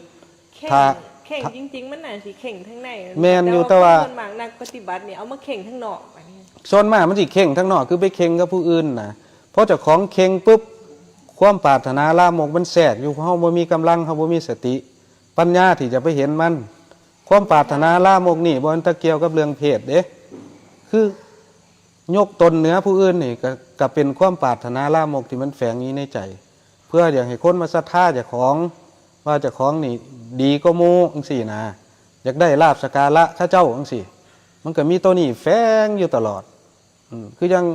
เคร่ง ถ้า เคร่ง ถ้า จริงๆ มันน่าสิเคร่งทางใน แม่นอยู่ แต่ว่า แต่ว่าส่วนมากนักปฏิบัตินี่เอามาเคร่งทางนอก บัดนี้ ส่วนมากมันสิเคร่งทางนอก คือไปเคร่งกับผู้อื่นนะ พอเจ้าของเคร่งปุ๊บ ความปรารถนาลามกมันแทรกอยู่ เราบ่มีกำลัง เราบ่มีสติ ปัญญาที่จะไปเห็นมัน ความปรารถนาลามกนี่บ่แม่นแต่เกี่ยวกับเรื่องเพศเด้ คือยกตนเหนือผู้อื่นนี่ก็ ก็เป็นความปรารถนาลามกที่มันแฝงอยู่ในใจ เพื่ออยากให้คนมาศรัทธาเจ้าของ ว่าเจ้าของนี่ดีกว่าหมู่จั่งซี้นะ อยากได้ลาภสักการะเขาเจ้าจั่งซี้ มันก็มีตัวนี้แฝงอยู่ตลอด อืม คือจั่ง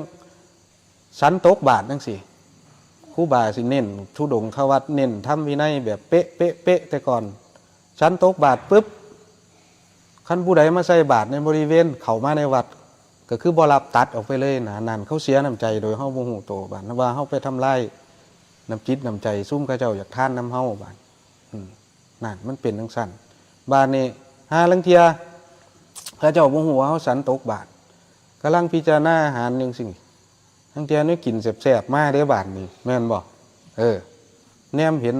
ฉันตกบาตรจั่งซี้ ครูบาสิเน้นธุดงควัตร เน้นธรรมวินัยแบบเป๊ะ เป๊ะ เป๊ะ แต่ก่อน ฉันตกบาตรปุ๊บ คันผู้ใดมาใส่บาตรในบริเวณ เข้ามาในวัด ก็คือบ่รับ ตัดออกไปเลยนะ นั่นเขาเสียน้ำใจโดยเฮาบ่ฮู้โต บาดว่าเฮาไปทำลายน้ำจิตน้ำใจซุมเขาเจ้าอยากทานนำเฮา บาด อืม นั่นมันเป็นจั่งซั้น บาดนี้ หาลางเทื่อ เขาเจ้าบ่ฮู้ว่าเฮาฉันตกบาตร กำลังพิจารณาอาหารจั่งซี้ ลางเทื่อแนวกินแซ่บๆมาเด้บาดนี้ แม่นบ่ เออ แนมเห็น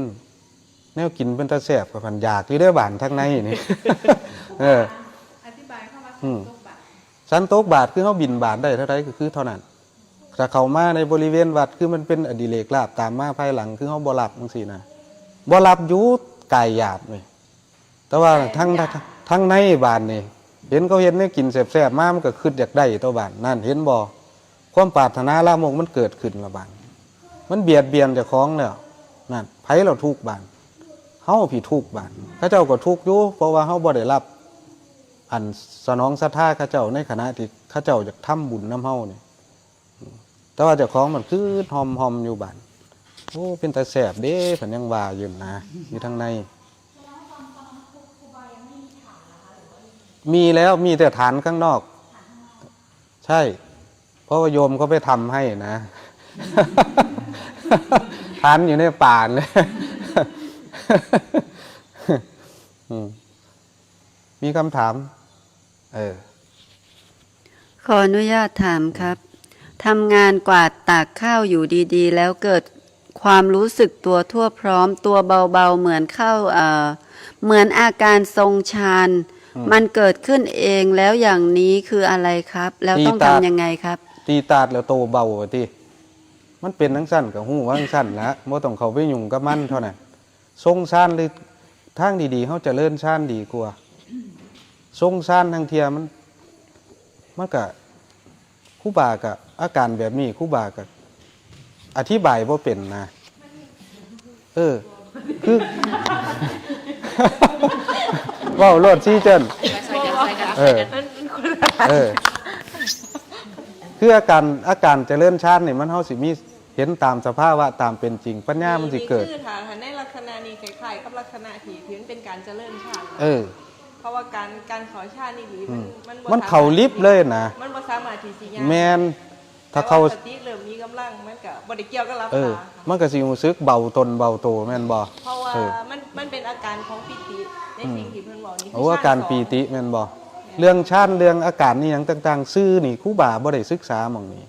แนวกินเป็นตาแซ่บ ก็พันอยากอยู่เด้บาดทางในนี่ เออ อธิบายคำว่า อืม ฉันตกบาตร ฉันตกบาตรคือเฮาบิณฑบาตได้เท่าใดก็คือเท่านั้น ถ้าเข้ามาในบริเวณวัด คือมันเป็นอดิเรกลาภตามมาภายหลัง คือเฮาบ่รับจั่งซี้นะ บ่รับอยู่กายหยาบนี่ แต่ว่าทาง ทางในบาดนี่ เห็นเขาเฮ็ดแนวกินแซ่บๆมา มันก็คิดอยากได้ตัวบาด นั่นเห็นบ่ ความปรารถนาลามกมันเกิดขึ้นละบาด มันเบียดเบียนเจ้าของแล้ว นั่น ไผล่ะทุกข์บาด เฮาพี้ทุกข์บาด เขาเจ้าก็ทุกข์อยู่ เพราะว่าเฮาบ่ได้รับ อันสนองศรัทธาเขาเจ้าในขณะที่เขาเจ้าอยากทำบุญนำเฮานี่ แต่ว่าเจ้าของมันคือหอมๆอยู่บาด โอ้ เป็นตาแซ่บเด้ เพิ่นยังว่าอยู่นะ อยู่ทางใน มีแล้ว มีแต่ฐานข้างนอก ใช่ เพราะว่าโยมเขาไปทำให้นะ ฐานอยู่ในป่าเลย อืม มีคำถาม เออ ขออนุญาตถามครับ ทำงานกวาดตากข้าวอยู่ดีๆ แล้วเกิดความรู้สึกตัวทั่วพร้อม ตัวเบาๆ เหมือนเข้า เอ่อ เหมือนอาการทรงฌาน อืม มันเกิดขึ้นเองแล้วอย่างนี้คืออะไรครับ แล้วต้อง ตีตา ทำยังไงครับ ตีตาดแล้วโตเบาว่าติ มันเป็นจั่งซั่นก็ฮู้ว่าจั่งซั่นละ บ่ต้องเข้าไปยุ่งกับมันเท่านั้น ทรงฌานหรือทางดีๆ เฮาเจริญฌานดีกว่า ทรงฌานทางเทียมัน มันก็ ครูบาก็อาการแบบนี้ ครูบาก็อธิบายบ่เป็นนะ เออ คือ เว้าโลดสิเจิน เออ เออ คืออาการ อาการเจริญฌานนี่มัน เฮาสิมีเห็นตามสภาวะตามเป็นจริง ปัญญามันสิเกิด นี่คือถ้าในลักษณะนี้คล้ายๆกับลักษณะที่ที่มันเป็นการเจริญฌาน เออ เพราะว่าการการเข้าฌานนี่คือมัน อืม มันบ่ มันเข้าลิฟต์เลยนะ มันบ่สามารถที่สิย่าง แม่น ถ้าเข้า แต่ว่สติเริ่มมีกำลังมันก็บ่ได้เกี่ยวกับหลับ เออ ตาค่ะ มันก็สิรู้สึกเบาตนเบาโตแม่นบ่ เพราะว่า เออ มันมันเป็นอาการของปีติในสิ่งที่เพิ่นบอกนี่คื โอ้ อาการปีติแม่นบ่ เรื่องฌานเรื่องอาการนี่หยังต่างๆ ซื่อนี่ครูบาบ่ได้ศึกษาหม่องนี้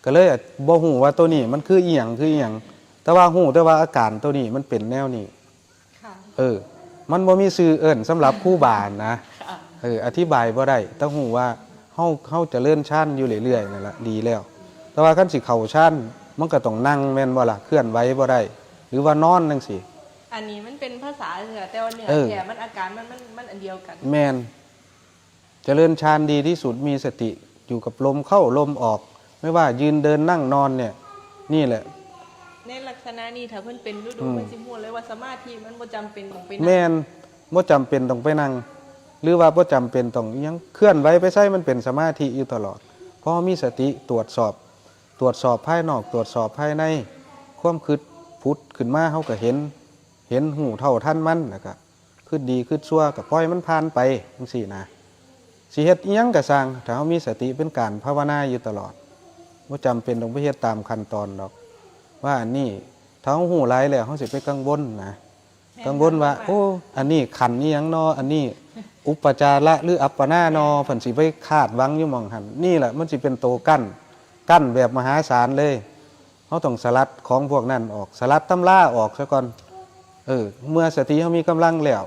ก็เลยบ่ฮู้ว่าตัวนี้มันคืออีหยังคืออีหยัง แต่ว่าฮู้แต่ว่าอาการตัวนี้มันเป็นแนวนี้ ค่ะ เออ มันบ่มีชื่อเอิ้นสำหรับครูบานะ ค่ะ เออ อธิบายบ่ได้ แต่ฮู้ว่าเฮา เฮาเจริญฌานอยู่เรื่อยๆนั่นล่ะ ดีแล้ว แต่ว่าคันสิเข้าฌาน มันก็ต้องนั่งแม่นบ่ล่ะ เคลื่อนไหวบ่ได้ หรือว่านอนจั่งซี้ อันนี้มันเป็นภาษาเฉยๆแต่ว่าเนื้อ เออ แท้มันอาการมันมันมันอันเดียวกัน แม่น เจริญฌานดีที่สุด มีสติอยู่กับลมเข้าลมออก ไม่ว่ายืนเดินนั่งนอนเนี่ย นี่แหละ ในลักษณะนี้ถ้าเพิ่นเป็นฤดู อืม เพิ่นสิฮู้เลยว่าสมาธิมันบ่จำเป็นต้องไป แม่น บ่จำเป็นต้องไปนั่ง หรือว่าบ่จำเป็นต้องอิหยังเคลื่อนไหวไปไส มันเป็นสมาธิอยู่ตลอด เพราะมีสติตรวจสอบ ตรวจสอบภายนอก ตรวจสอบภายใน ความคิดผุดขึ้นมา เฮาก็เห็น เห็น ฮู้เท่าทันมัน แล้วก็คิดดีคิดชั่วก็ปล่อยมันผ่านไปจังซี้นะ สิเฮ็ดอิหยังก็ซ่าง ถ้าเฮามีสติเป็นการภาวนาอยู่ตลอด บ่จำเป็นต้องไปเฮ็ดตามขั้นตอนดอก ว่าอันนี้ถ้าเฮาฮู้หลายแล้ว เฮาสิไปกังวลนะ กังวลว่า โอ้ อันนี้ขันธ์อีหยังนอ อันนี้อุปจาระหรืออัปปนานอ เพิ่นสิไปคาดหวังอยู่หม่องหั่น นี่แหละมันสิเป็นตัวกั้น กั้นแบบมหาศาลเลย เฮาต้องสลัดของพวกนั้นออก สลัดตำราออกซะก่อน เออ เมื่อสติเฮามีกำลังแล้ว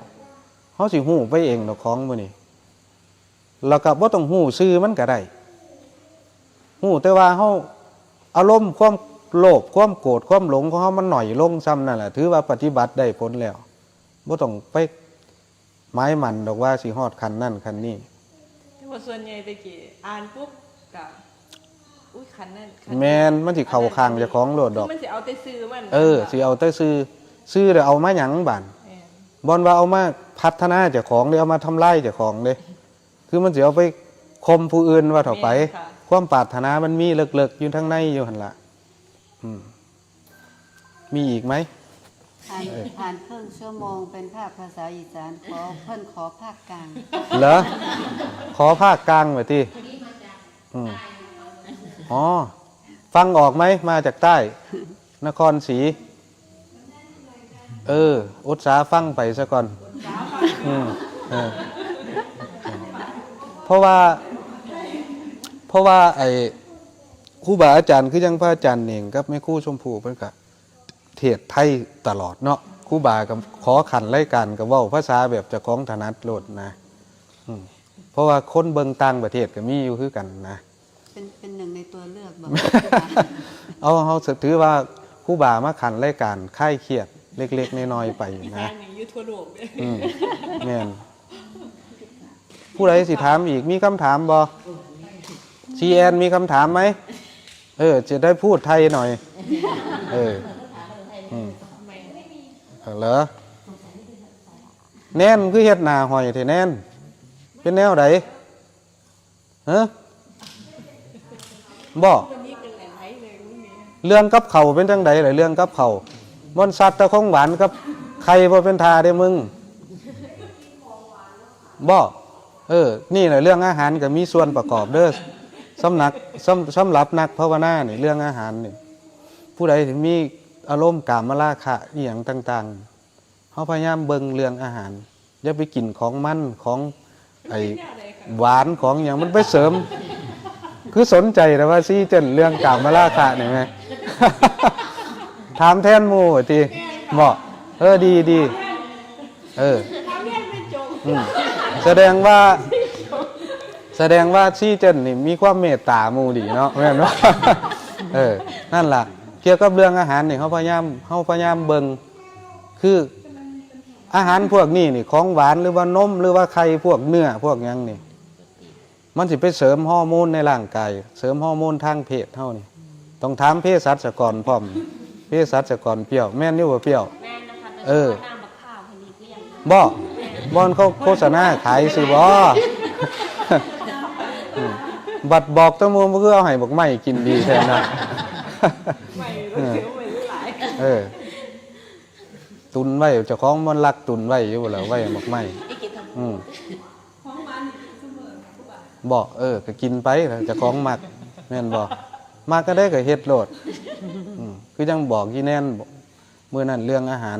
เฮาสิฮู้ไปเองดอกของหมู่นี้ แล้วก็บ่ต้องฮู้ชื่อมันก็ได้ ฮู้แต่ว่าเฮาอารมณ์ความโลภ ความโกรธ ความหลงของเฮามันน้อยลง ซ่ำนั่นแหละ ถือว่าปฏิบัติได้ผลแล้ว บ่ต้องไปหมายมั่นดอกว่าสิฮอดขั้นนั้นขั้นนี้ แต่ว่าส่วนใหญ่แต่กี้อ่านปุ๊บก็ อุ้ยขันธ์นั่นขัน แม่น มันสิเข้าข้างเจ้าของโลดดอก คือมันสิเอาแต่ชื่อมัน เออ สิเอาแต่ชื่อ ชื่อเดี๋ยวเอามาหยังบาด แม่น บ่อนว่าเอามาพัฒนาเจ้าของเด้ เอามาทำลายเจ้าของเด้ คือมันสิเอาไปข่มผู้อื่นว่าเถาะไป แม่นค่ะ ความปรารถนามันมีเลิกๆอยู่ทางในอยู่หั่นละ อืม มีอีกไหม ผ่านผ่านครึ่งชั่วโมงเป็นภาคภาษาอีสาน ขอเพิ่นขอภาคกลาง เหรอ ขอภาคกลางไว้ติ อืม อ๋อ ฟังออกไหม มาจากใต้ นครศรี เออ อดสาฟังไปซะก่อน อืม เออ เพราะว่า เพราะว่าไอ้ครูบาอาจารย์คือยังพระอาจารย์เน่งกับแม่ครูชมพูเพิ่นก็เทศน์ไทยตลอดเนาะ ครูบาก็ขอขันรายการก็เว้าภาษาแบบเจ้าของถนัดโลดนะ อืม เพราะว่าคนเบิ่งต่างประเทศก็มีอยู่คือกันนะ เป็นเป็นหนึ่งในตัวเลือกบอก เอา เฮาถือว่าครูบามาขันรายการคลายเครียดเล็กๆน้อยๆไปนะ อยู่ทั่วโลกเลย อืม แม่น ผู้ใดสิถามอีก มีคำถามบ่ ซีแอน มีคำถามไหม เออ จะได้พูดไทยหน่อย เออ อืม เหรอ แนนคือเฮ็ดหน้าห้อยแท้แนน เป็นแนวใด ฮะ บ่ เรื่องกับเขาวเป็นจังใดล่ะ เรื่องกับเขาว มันสัตว์แต่ของหวานกับไข่บ่เป็นท่าเด้มึง บ่ เออ นี่แหละเรื่องอาหารก็มีส่วนประกอบเด้อ สำนัก สำ สำหรับนักภาวนานี่ เรื่องอาหารนี่ ผู้ใดที่มีอารมณ์กามราคะอีหยังต่างๆ เฮาพยายามเบิ่งเรื่องอาหาร อย่าไปกินของมัน ของไอ้หวานของหยัง มันไปเสริม คือสนใจแต่ว่าซีเจนเรื่องกามราคะนี่แหม ถามแทนหมู่ติ เหมาะ เออ ดีดี เออ อืม แสดงว่า แสดงว่าซีเจนนี่มีความเมตตาหมู่ดีเนาะ แม่นบ่ เออ นั่นล่ะ เกี่ยวกับเรื่องอาหารนี่ เฮาพยายาม เฮาพยายามเบิ่ง คือ อาหารพวกนี้นี่ ของหวานหรือว่านม หรือว่าไข่ พวกเนื้อ พวกหยังนี่ มันสิไปเสริมฮอร์โมนในร่างกาย เสริมฮอร์โมนทางเพศเฮานี่ ต้องถามเภสัชกรพร้อม เภสัชกรเปรี้ยว แม่นอยู่บ่เปรี้ยว แม่นนะคะ เออ น้ำบักข้าวผลิตเรียง บ่ บ่อนเขาโฆษณาขายซื่อบ่ อืม บัดบอกตะมูมันคือเอาให้บักไม้กินดีแท้นะ ไม่รู้เสียไม่รู้หลาย เออ ตุนไว้ เจ้าของมันลักตุนไว้อยู่บ่ล่ะ ไว้บักไม้ ไอ้กินทำ อืม ของหวานนี่กินเสมอ บ่ เออ ก็กินไป เจ้าของมัก แม่นบ่ มักก็ได้ก็เฮ็ดโลด อืม คือจังบอกยี่แน่น มื้อนั้นเรื่องอาหาร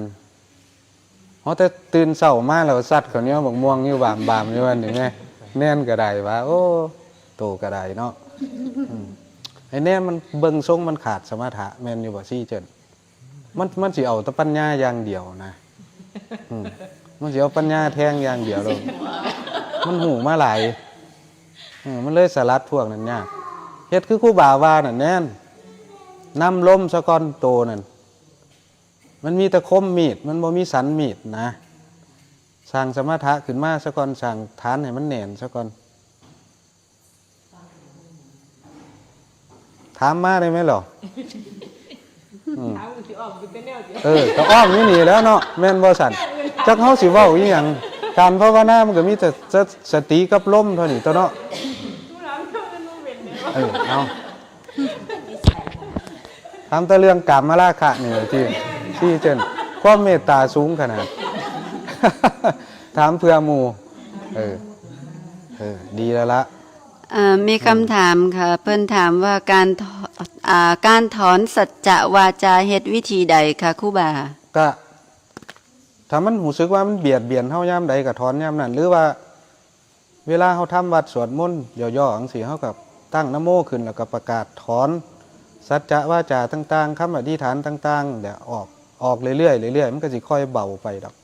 เฮาแต่ตื่นเช้ามาแล้วซัดข้าวเหนียวบักม่วงอยู่บามๆอยู่ว่านี่แหม แน่นก็ได้ว่า โอ้ โตก็ได้เนาะ อืม ไอ้แน่มันเบิ่งทรงมันขาดสมถะ แม่นอยู่บ่ ซีเจิน มัน มันสิเอาแต่ปัญญาอย่างเดียวนะ อืม มันสิเอาปัญญาแทงอย่างเดียวเลย มันฮู้มาหลาย เออ มันเลยสลัดพวกนั้นยาก เฮ็ดคือครูบาว่านั่นแน่น นำลมซะก่อนโตนั่น มันมีแต่คมมีด มันบ่มีสันมีดนะ สร้างสมถะขึ้นมาซะก่อน สร้างฐานให้มันแน่นซะก่อน ถามมาได้ไหมหรอ อืม ถามสิอ้อมอยู่แต่แนวเดียว เออ ก็อ้อมอยู่นี่แล้วเนาะ แม่นบ่สั่น จักเฮาสิเว้าอีหยัง การภาวนามันก็มีแต่ส- สติกับลมเท่านี้ตัวเนาะ ผู้ถามเท่านั้นบ่เป็นเลย เออ เอา ถามแต่เรื่องกามราคะนี่ที่ ที่เจน ความเมตตาสูงขนาด ถามเพื่อหมู่ เออ เออ ดีแล้วละ เอ่อมีคำถามค่ะ เพิ่นถามว่าการถอ- อ่าการถอนสัจจะวาจาเฮ็ดวิธีใดคะครูบา ก็ถ้ามันรู้สึกว่ามันเบียดเบียนเฮายามใดก็ถอนยามนั้น หรือว่า เวลาเฮาทำวัตรสวดมนต์ย่อๆจังซี้ เฮาก็ตั้งนะโมขึ้น แล้วก็ประกาศถอนสัจจะวาจาต่างๆ คำอธิษฐานต่างๆเนี่ยออกออกเรื่อยๆเรื่อยๆ มันก็สิค่อยเบาไปดอก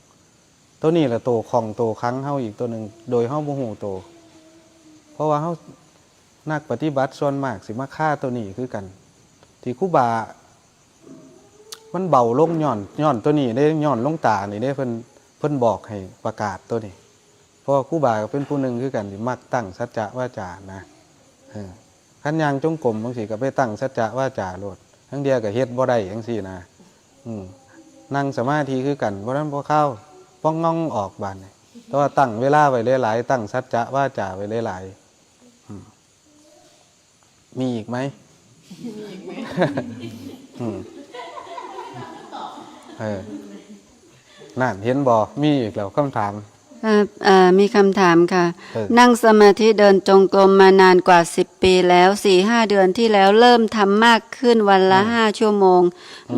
ตัวนี้แหละตัวของตัวขังเฮาอีกตัวหนึ่ง โดยเฮาบ่ฮู้ตัว เพราะว่าเฮานักปฏิบัติส่วนมากสิมาคาตัวนี้คือกัน ที่ครูบา มันเบาลงย้อนย้อนตัวนี้เด้ ย้อนหลวงตานี่เด้ เพิ่นเพิ่นบอกให้ประกาศตัวนี้ เพราะว่าครูบาก็เป็นผู้หนึ่งคือกันที่มักตั้งสัจจะวาจานะ เออ คันย่างจงกรมจังซี้ก็ไปตั้งสัจจะวาจาโลด ทั้งเดียวก็เฮ็ดบ่ได้จังซี้นะ อืม นั่งสมาธิคือกัน บ่นั้นบ่เข้า ป้องง่องออกบาดนี้ แต่ว่าตั้งเวลาไว้หลายๆ ตั้งสัจจะวาจาไว้หลายๆ อืม มีอีกไหม อืม เออ นั่นเห็นบ่ มีอีกแล้วคำถาม เอ่อเอ่อมีคำถามค่ะ เออ นั่งสมาธิเดินจงกรมมานานกว่าสิบปีแล้ว สี่ห้าเดือนที่แล้วเริ่มทำมากขึ้นวันละห้าชั่วโมง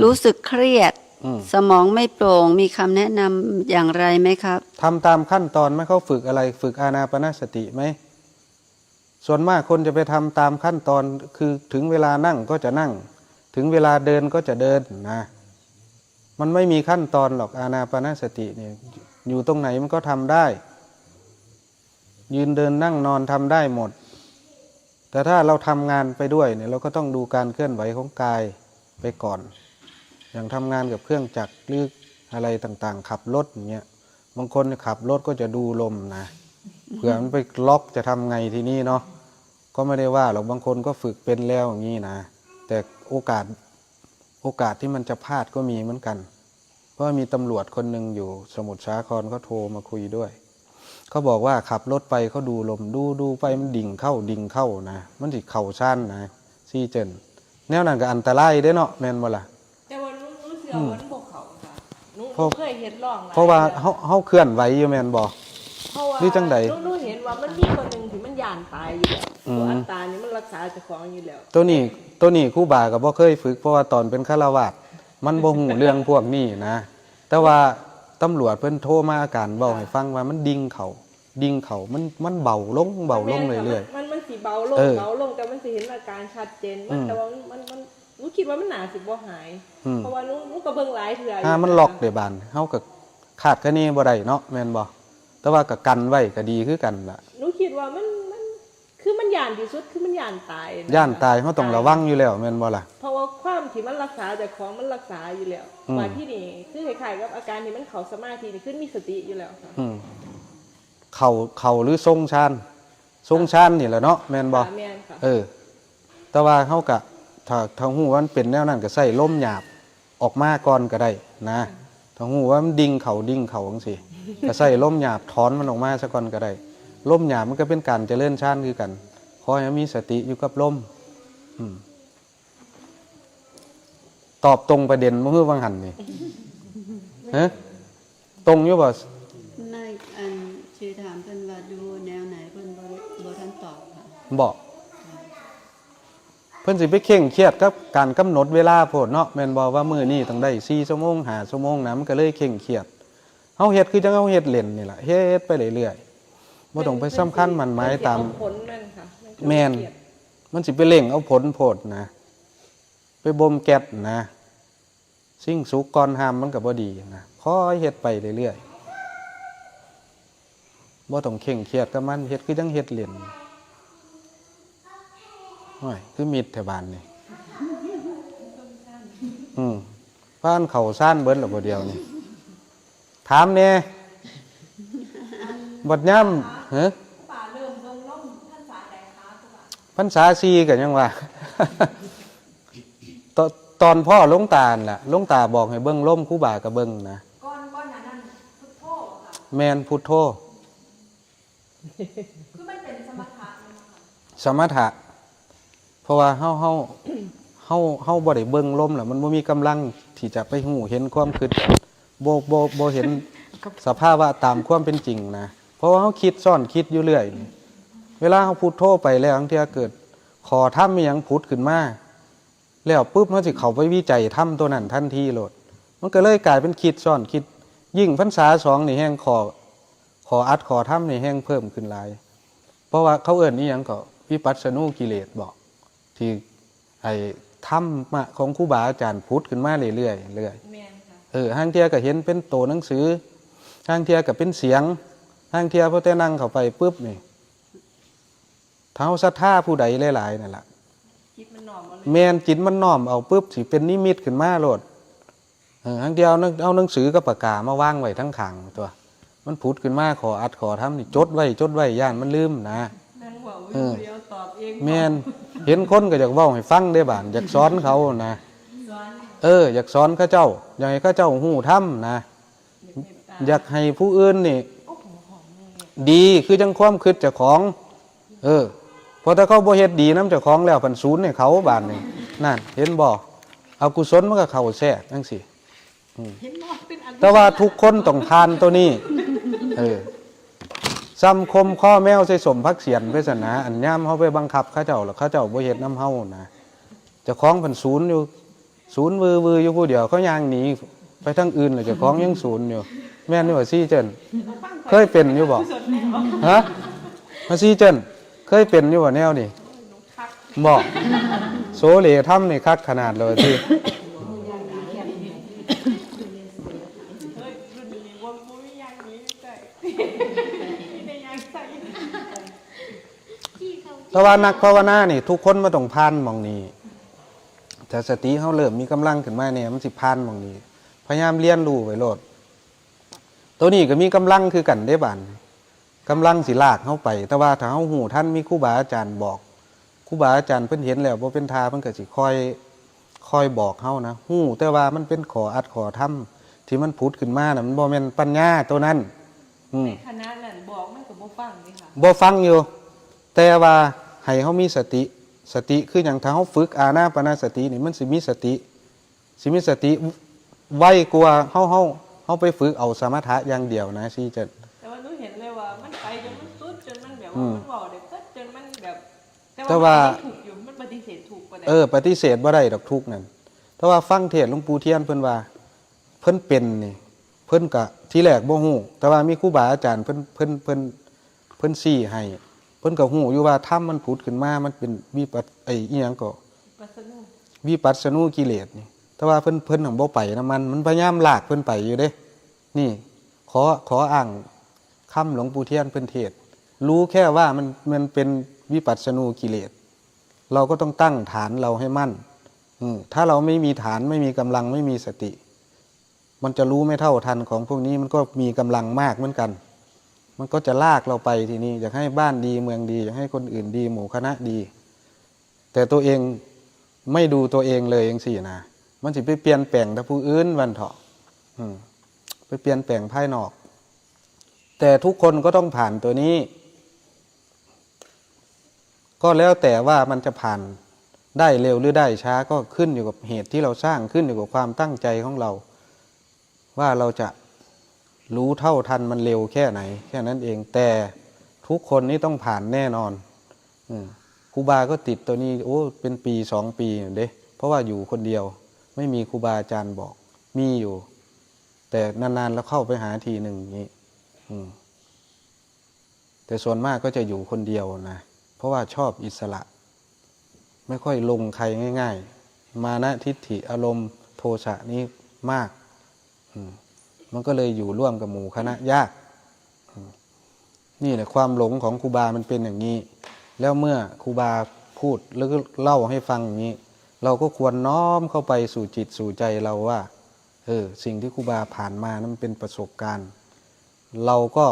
รู้สึกเครียด อืม สมองไม่โปร่ง มีคำแนะนำอย่างไรไหมครับ ทำตามขั้นตอนไหม เขาฝึกอะไร ฝึกอานาปานสติไหม ส่วนมากคนจะไปทำตามขั้นตอน คือถึงเวลานั่งก็จะนั่ง ถึงเวลาเดินก็จะเดินนะ มันไม่มีขั้นตอนหรอก อานาปานสติเนี่ย อยู่ตรงไหนมันก็ทำได้ ยืนเดินนั่งนอนทำได้หมด แต่ถ้าเราทำงานไปด้วยเนี่ย เราก็ต้องดูการเคลื่อนไหวของกายไปก่อน อย่างทำงานกับเครื่องจักรหรืออะไรต่างๆ ขับรถอย่างเงี้ย บางคนขับรถก็จะดูลมนะ เผื่อมันไปล็อกจะทำไงทีนี้เนาะ ก็ไม่ได้ว่าหรอก บางคนก็ฝึกเป็นแล้วอย่างนี้นะ แต่โอกาส โอกาสที่มันจะพลาดก็มีเหมือนกัน เพราะว่ามีตำรวจคนหนึ่งอยู่สมุทรสาครเขาโทรมาคุยด้วย เขาบอกว่าขับรถไปเขาดูลม ดูดูไปมันดิ่งเข้าดิ่งเข้านะ มันสิเข้าชั้นนะ ซี่เจิน แนวนั้นก็อันตรายเด้เนาะ แม่นบ่ล่ะ แต่ว่าหนูหนูเชื่อว่ามันบ่เข้าค่ะหนูห เพราะ นูเคยเฮ็ดลองหลย เพราะว่า ทื่อ เฮาเฮาเคลื่อนไหวอยู่แม่นบ่ เพราะว่า หรือจังใด หนูหนูเห็นว่ามันมีตัวหนึ่งที่มันย่านตายอยู่แล้ว อืม ตัวอัตตานี่มันรักษาเจ้าของอยู่แล้ว ตัวนี้ตัวนี้ครูบาก็บ่เคยฝึก เพราะว่าตอนเป็นฆราวาสมันบ่ฮู้เรื่องพวกนี้นะ แต่ว่าตำรวจเพิ่นโทรมาอาการเว้าให้ฟังว่ามันดิ่งเข้าดิ่งเข้ามันมันเบาลงเบาลงเรื่อยๆ มันมันสิเบาลง เออ เบาลงแต่มันสิเห็นอาการชัดเจน อืม แต่ว่ามันมันหนูคิดว่ามันน่าสิบ่หาย อืม เพราะว่าหนูหนูก็เบิ่งหลายเทื่ออยู่ ถ้ามันล็อกได้บานเฮาก็คาดคะเนบ่ได้เนาะแม่นบ่ แต่ว่าก็กันไว้ก็ดีคือกันล่ะ หนูคิดว่ามันมันคือมันย่านที่สุดคือมันย่านตายนะ ย่านตายเฮาต้องระวังอยู่แล้วแม่นบ่ล่ะ เพราะว่าความที่มันรักษาเจ้าของมันรักษาอยู่แล้ว อืม ว่าที่นี่คือคล้ายๆกับอาการที่มันเข้าสมาธินี่คือมีสติอยู่แล้วค่ะ อืมเข้าเข้าหรือทรงฌานทรงฌานนี่แหละเนาะแม่นบ่ ค่ะแม่นค่ะ เออ แต่ว่าเฮากะถ้าถ้าฮู้ว่ามันเป็นแนวนั้นก็ใส่ลมหยาบออกมาก่อนก็ได้นะ ถ้าฮู้ว่ามันดิ่งเข้าดิ่งเข้าจังซี่ ก็ใส่ลมหยาบถอนมันออกมาซะก่อนก็ได้ ลมหยาบมันก็เป็นการเจริญฌานคือกัน ขอให้มีสติอยู่กับลม อืม ตอบตรงประเด็นบ่คือวังหันนี่ ฮะ ตรงอยู่บ่ ในอันสิถามเพิ่นว่าอยู่แนวไหนเพิ่นบ่บ่ทันตอบค่ะ บ่ เพิ่นสิไปเคร่งเครียดกับการกำหนดเวลาโพดเนาะ แม่นบ่ ว่ามื้อนี้ต้องได้สี่ชั่วโมงห้าชั่วโมงนะ มันก็เลยเคร่งเครียด เฮาเฮ็ดคือจั่งเฮาเฮ็ดเล่นนี่ล่ะ เฮ็ดไปเรื่อยๆ บ่ต้องไปสำคัญหมั่นหมายตาม ผลมันค่ะ แม่น มันสิไปเร่งเอาผลโพดนะ ไปบ่มแก๊สนะ สิ่งสุกก่อนห้ามมันก็บ่ดีนะ คอยเฮ็ดไปเรื่อยๆ บ่ต้องเคร่งเครียดกับมัน เฮ็ดคือจั่งเฮ็ดเล่น โอ้ย คือมิดแท้บาดนี่ อืม บ้านเขาซ่านเบิดแล้วบ่เดียวนี่ ถามแหน่บัดย่ำเฮ้อ ป่าเริ่มเบิ่งล่มท่านสาใดคะครูบา พรรษาสี่ก็ยังว่า ตอนตอนพ่อหลวงตาหั่นล่ะหลวงตาบอกให้เบิ่งลมครูบาก็เบิ่งนะ ก้อนก้อนนั้นนั่นพุทโธค่ะ แม่นพุทโธ คือมันเป็นสมถะเลยนะคะ สมถะ เพราะว่าเฮาเฮาเฮาเฮาบ่ได้เบิ่งลมแล้วมันบ่มีกำลังที่จะไปฮู้เห็นความคิดบ่บ่บ่เห็นสภาวะตามความเป็นจริงนะ เพราะว่าเฮาคิดซ้อนคิดอยู่เรื่อยนี่ เวลาเฮาพุทโธไปแล้วบางเทื่อเกิดข้อธรรมอีหยังผุดขึ้นมา แล้วปุ๊บเฮาสิเข้าไปวิจัยธรรมตัวนั้นทันทีโลด มันก็เลยกลายเป็นคิดซ้อนคิด ยิ่งพรรษาสองนี่แฮ่งข้อข้ออัดข้อธรรมนี่แฮ่งเพิ่มขึ้นหลาย เพราะว่าเขาเอิ้นอีหยังก็วิปัสสนูกิเลสบ่ ที่ไอ้ธรรมะของครูบาอาจารย์ผุดขึ้นมาเรื่อยๆเรื่อย แม่นค่ะ เออห่างเทื่อก็เห็นเป็นโตหนังสือห่างเทื่อก็เป็นเสียงห่างเทื่อพอแต่นั่งเข้าไปปุ๊บนี่ถ้าเฮาศรัทธาผู้ใดหลายๆนั่นล่ะ คิดมันหน่อมเอาเลย แม่นจิตมันน้อมเอาปุ๊บสิเป็นนิมิตขึ้นมาโลด เออห่างเทื่อเอาหนังเอาหนังสือกับปากกามาวางไว้ทั้งข้างตัว มันผุดขึ้นมาข้ออัดข้อธรรมนี่จดไว้จดไว้ย่านมันลืมนะ นั่งเว้า เออ เดียวตอบเอง แม่นเห็นคนก็อยากเว้าให้ฟังเด้บาดอยากสอนเขานะ สอน เออ อยากสอนเขาเจ้า อยากให้เขาเจ้าฮู้ธรรมนะ อยากเมตตา อยากให้ผู้อื่นนี่ โอ้โหหอมเลย ดีคือจังความคิดเจ้าของ เออเพราะถ้าเขาบ่เฮ็ดดีนำเจ้าของแล้วพันศูนย์ให้เขาบาดนี่นั่น เห็นบ่อกุศลมันก็เข้าแทรกจังซี่ เห็นบ่เป็นอัน แต่ว่าทุกคนต้องผ่านตัวนี้ เออซ้ำคมข้อแมวใส่สมพักเสียนไปซั่นนะอันยามเฮาไปบังคับเขาเจ้าแล้วเขาเจ้าบ่เฮ็ดนำเฮานะเจ้าของพันศูนย์อยู่ศูนย์วือวืออยู่ผู้เดียวเขาย่างหนีไปทางอื่นแล้วเจ้าของยังศูนย์อยู่ แม่นอยู่บ่ซี่เจินเคยเป็นอยู่บ่ฮะมาซี่เจินเคยเป็นอยู่บ่แนวนี้บ่โสเลธรรมนี่คักขนาดเลยที่ เฮ้ยรุ่นนี้ว่าบ่มีอย่างนี้ใส่ไม่ได้ยังใส่ แต่ว่านักภาวนานี่ทุกคนมาต้องผ่านหม่องนี้ถ้าสติเฮาเริ่มมีกำลังขึ้นมาเนี่ยมันสิผ่านหม่องนี้ พยายามเรียนรู้ไว้โลด ตัวนี้ก็มีกำลังคือกันเด้บาดกำลังสิลากเฮาไป แต่ว่าถ้าเฮาฮู้ทันมีครูบาอาจารย์บอกครูบาอาจารย์เพิ่นเห็นแล้วบ่เป็นท่าเพิ่นก็สิคอยคอยบอกเฮานะฮู้แต่ว่ามันเป็นข้ออัดข้อธรรมที่มันผุดขึ้นมาน่ะมันบ่แม่นปัญญาตัวนั้น อืม คณะนั่นบอกมันก็บ่ฟังเลยค่ะ บ่ฟังอยู่ แต่ว่าให้เฮามีสติ สติคือหยังถ้าเฮาฝึกอานาปานสตินี่มันสิมีสติ สิมีสติไวกว่าเฮาเฮาเฮาไปฝึกเอาสมถะอย่างเดียวนะซี่เจิน แต่ว่าหนูเห็นเลยว่ามันไปจนมันสุดจนมันแบบ อื ว่าม มันเว้าได้เบิดจนมันแบบ แต่ว่า มันปฏิเสธถูกอยู่มันปฏิเสธถูกกว่าใด เออปฏิเสธบ่ได้ดอกทุกข์นั่นแต่ว่าฟังเทศน์หลวงปู่เทียนเพิ่นว่า เพิ่นเป็นนี่ เพิ่นกะที่แรกบ่ฮู้แต่ว่ามีครูบาอาจารย์เพิ่นเพิ่นเพิ่นเพิ่นชี้ให้ เพิ่นก็ฮู้อยู่ว่าธรรมมันผุดขึ้นมามันเป็นวิปัสไอ้อีหยังก็ ปัสสนุ วิปัสสนูกิเลสนี่ แต่ว่าเพิ่นเพิ่นหั้งบ่ไปนำมัน มันพยายามลากเพิ่นไปอยู่เด้ นี่ ขอขออ้างคำหลวงปู่เทียนเพิ่นเทศน์รู้แค่ว่ามันมันเป็นวิปัสสนูกิเลส เราก็ต้องตั้งฐานเราให้มั่น อืม ถ้าเราไม่มีฐานไม่มีกำลังไม่มีสติ มันจะรู้ไม่เท่าทันของพวกนี้มันก็มีกำลังมากเหมือนกัน มันก็จะลากเราไปทีนี้ อยากให้บ้านดีเมืองดี อยากให้คนอื่นดีหมู่คณะดี แต่ตัวเองไม่ดูตัวเองเลยจังซี้นะ มันสิไปเปลี่ยนแปลงแต่ผู้อื่นวันเถาะ อืม ไปเปลี่ยนแปลงภายนอก แต่ทุกคนก็ต้องผ่านตัวนี้ ก็แล้วแต่ว่ามันจะผ่านได้เร็วหรือได้ช้าก็ขึ้นอยู่กับเหตุที่เราสร้างขึ้นอยู่กับความตั้งใจของเรา ว่าเราจะรู้เท่าทันมันเร็วแค่ไหน แค่นั้นเองแต่ทุกคนนี่ต้องผ่านแน่นอน อืมครูบาก็ติดตัวนี้โอ้เป็นปีสองปีอยู่เด้ เพราะว่าอยู่คนเดียว ไม่มีครูบาอาจารย์บอก มีอยู่ แต่นานๆแล้วเข้าไปหาทีหนึ่งอย่างนี้ อืม แต่ส่วนมากก็จะอยู่คนเดียวนะ เพราะว่าชอบอิสระ ไม่ค่อยลงใครง่ายๆ มานะทิฏฐิอารมณ์โทสะนี้มาก อืม มันก็เลยอยู่ร่วมกับหมู่คณะยาก อืม นี่แหละความหลงของครูบามันเป็นอย่างนี้ แล้วเมื่อครูบาพูดแล้วก็เล่าให้ฟังอย่างนี้ เราก็ควรน้อมเข้าไปสู่จิตสู่ใจเราว่า เออ สิ่งที่ครูบาผ่านมานั้นเป็นประสบการณ์ เราก็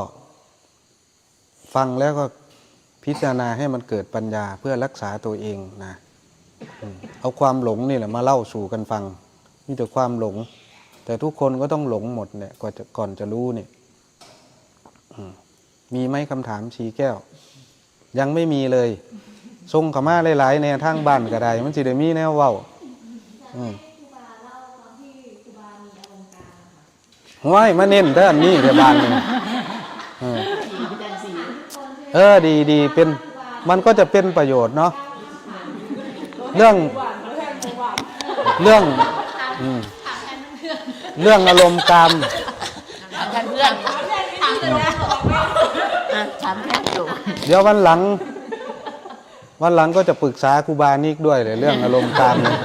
ฟังแล้วก็พิจารณาให้มันเกิดปัญญาเพื่อรักษาตัวเองนะ อืม เอาความหลงนี่แหละมาเล่าสู่กันฟัง มีแต่ความหลง แต่ทุกคนก็ต้องหลงหมดเนี่ย ก่อนจะ ก่อนจะรู้เนี่ย อืม มีไหมคำถาม สีแก้ว ยังไม่มีเลย ส่งเข้ามาหลายๆ แหน่ ทางบ้านก็ได้ มันสิได้มีแนวเว้า อืม ห้วย มาเน้นแต่อันนี้แต่บ้านนี่ เออ เออ ดีดี เป็น มันก็จะเป็นประโยชน์เนาะ เรื่อง เรื่อง อืม เรื่องอารมณ์กาม ถามแทนเพื่อน อ่ะถามแทนโจ เดี๋ยววันหลัง วันหลังก็จะปรึกษาครูบานิกด้วยเลยเรื่องอารมณ์กามเนี่ย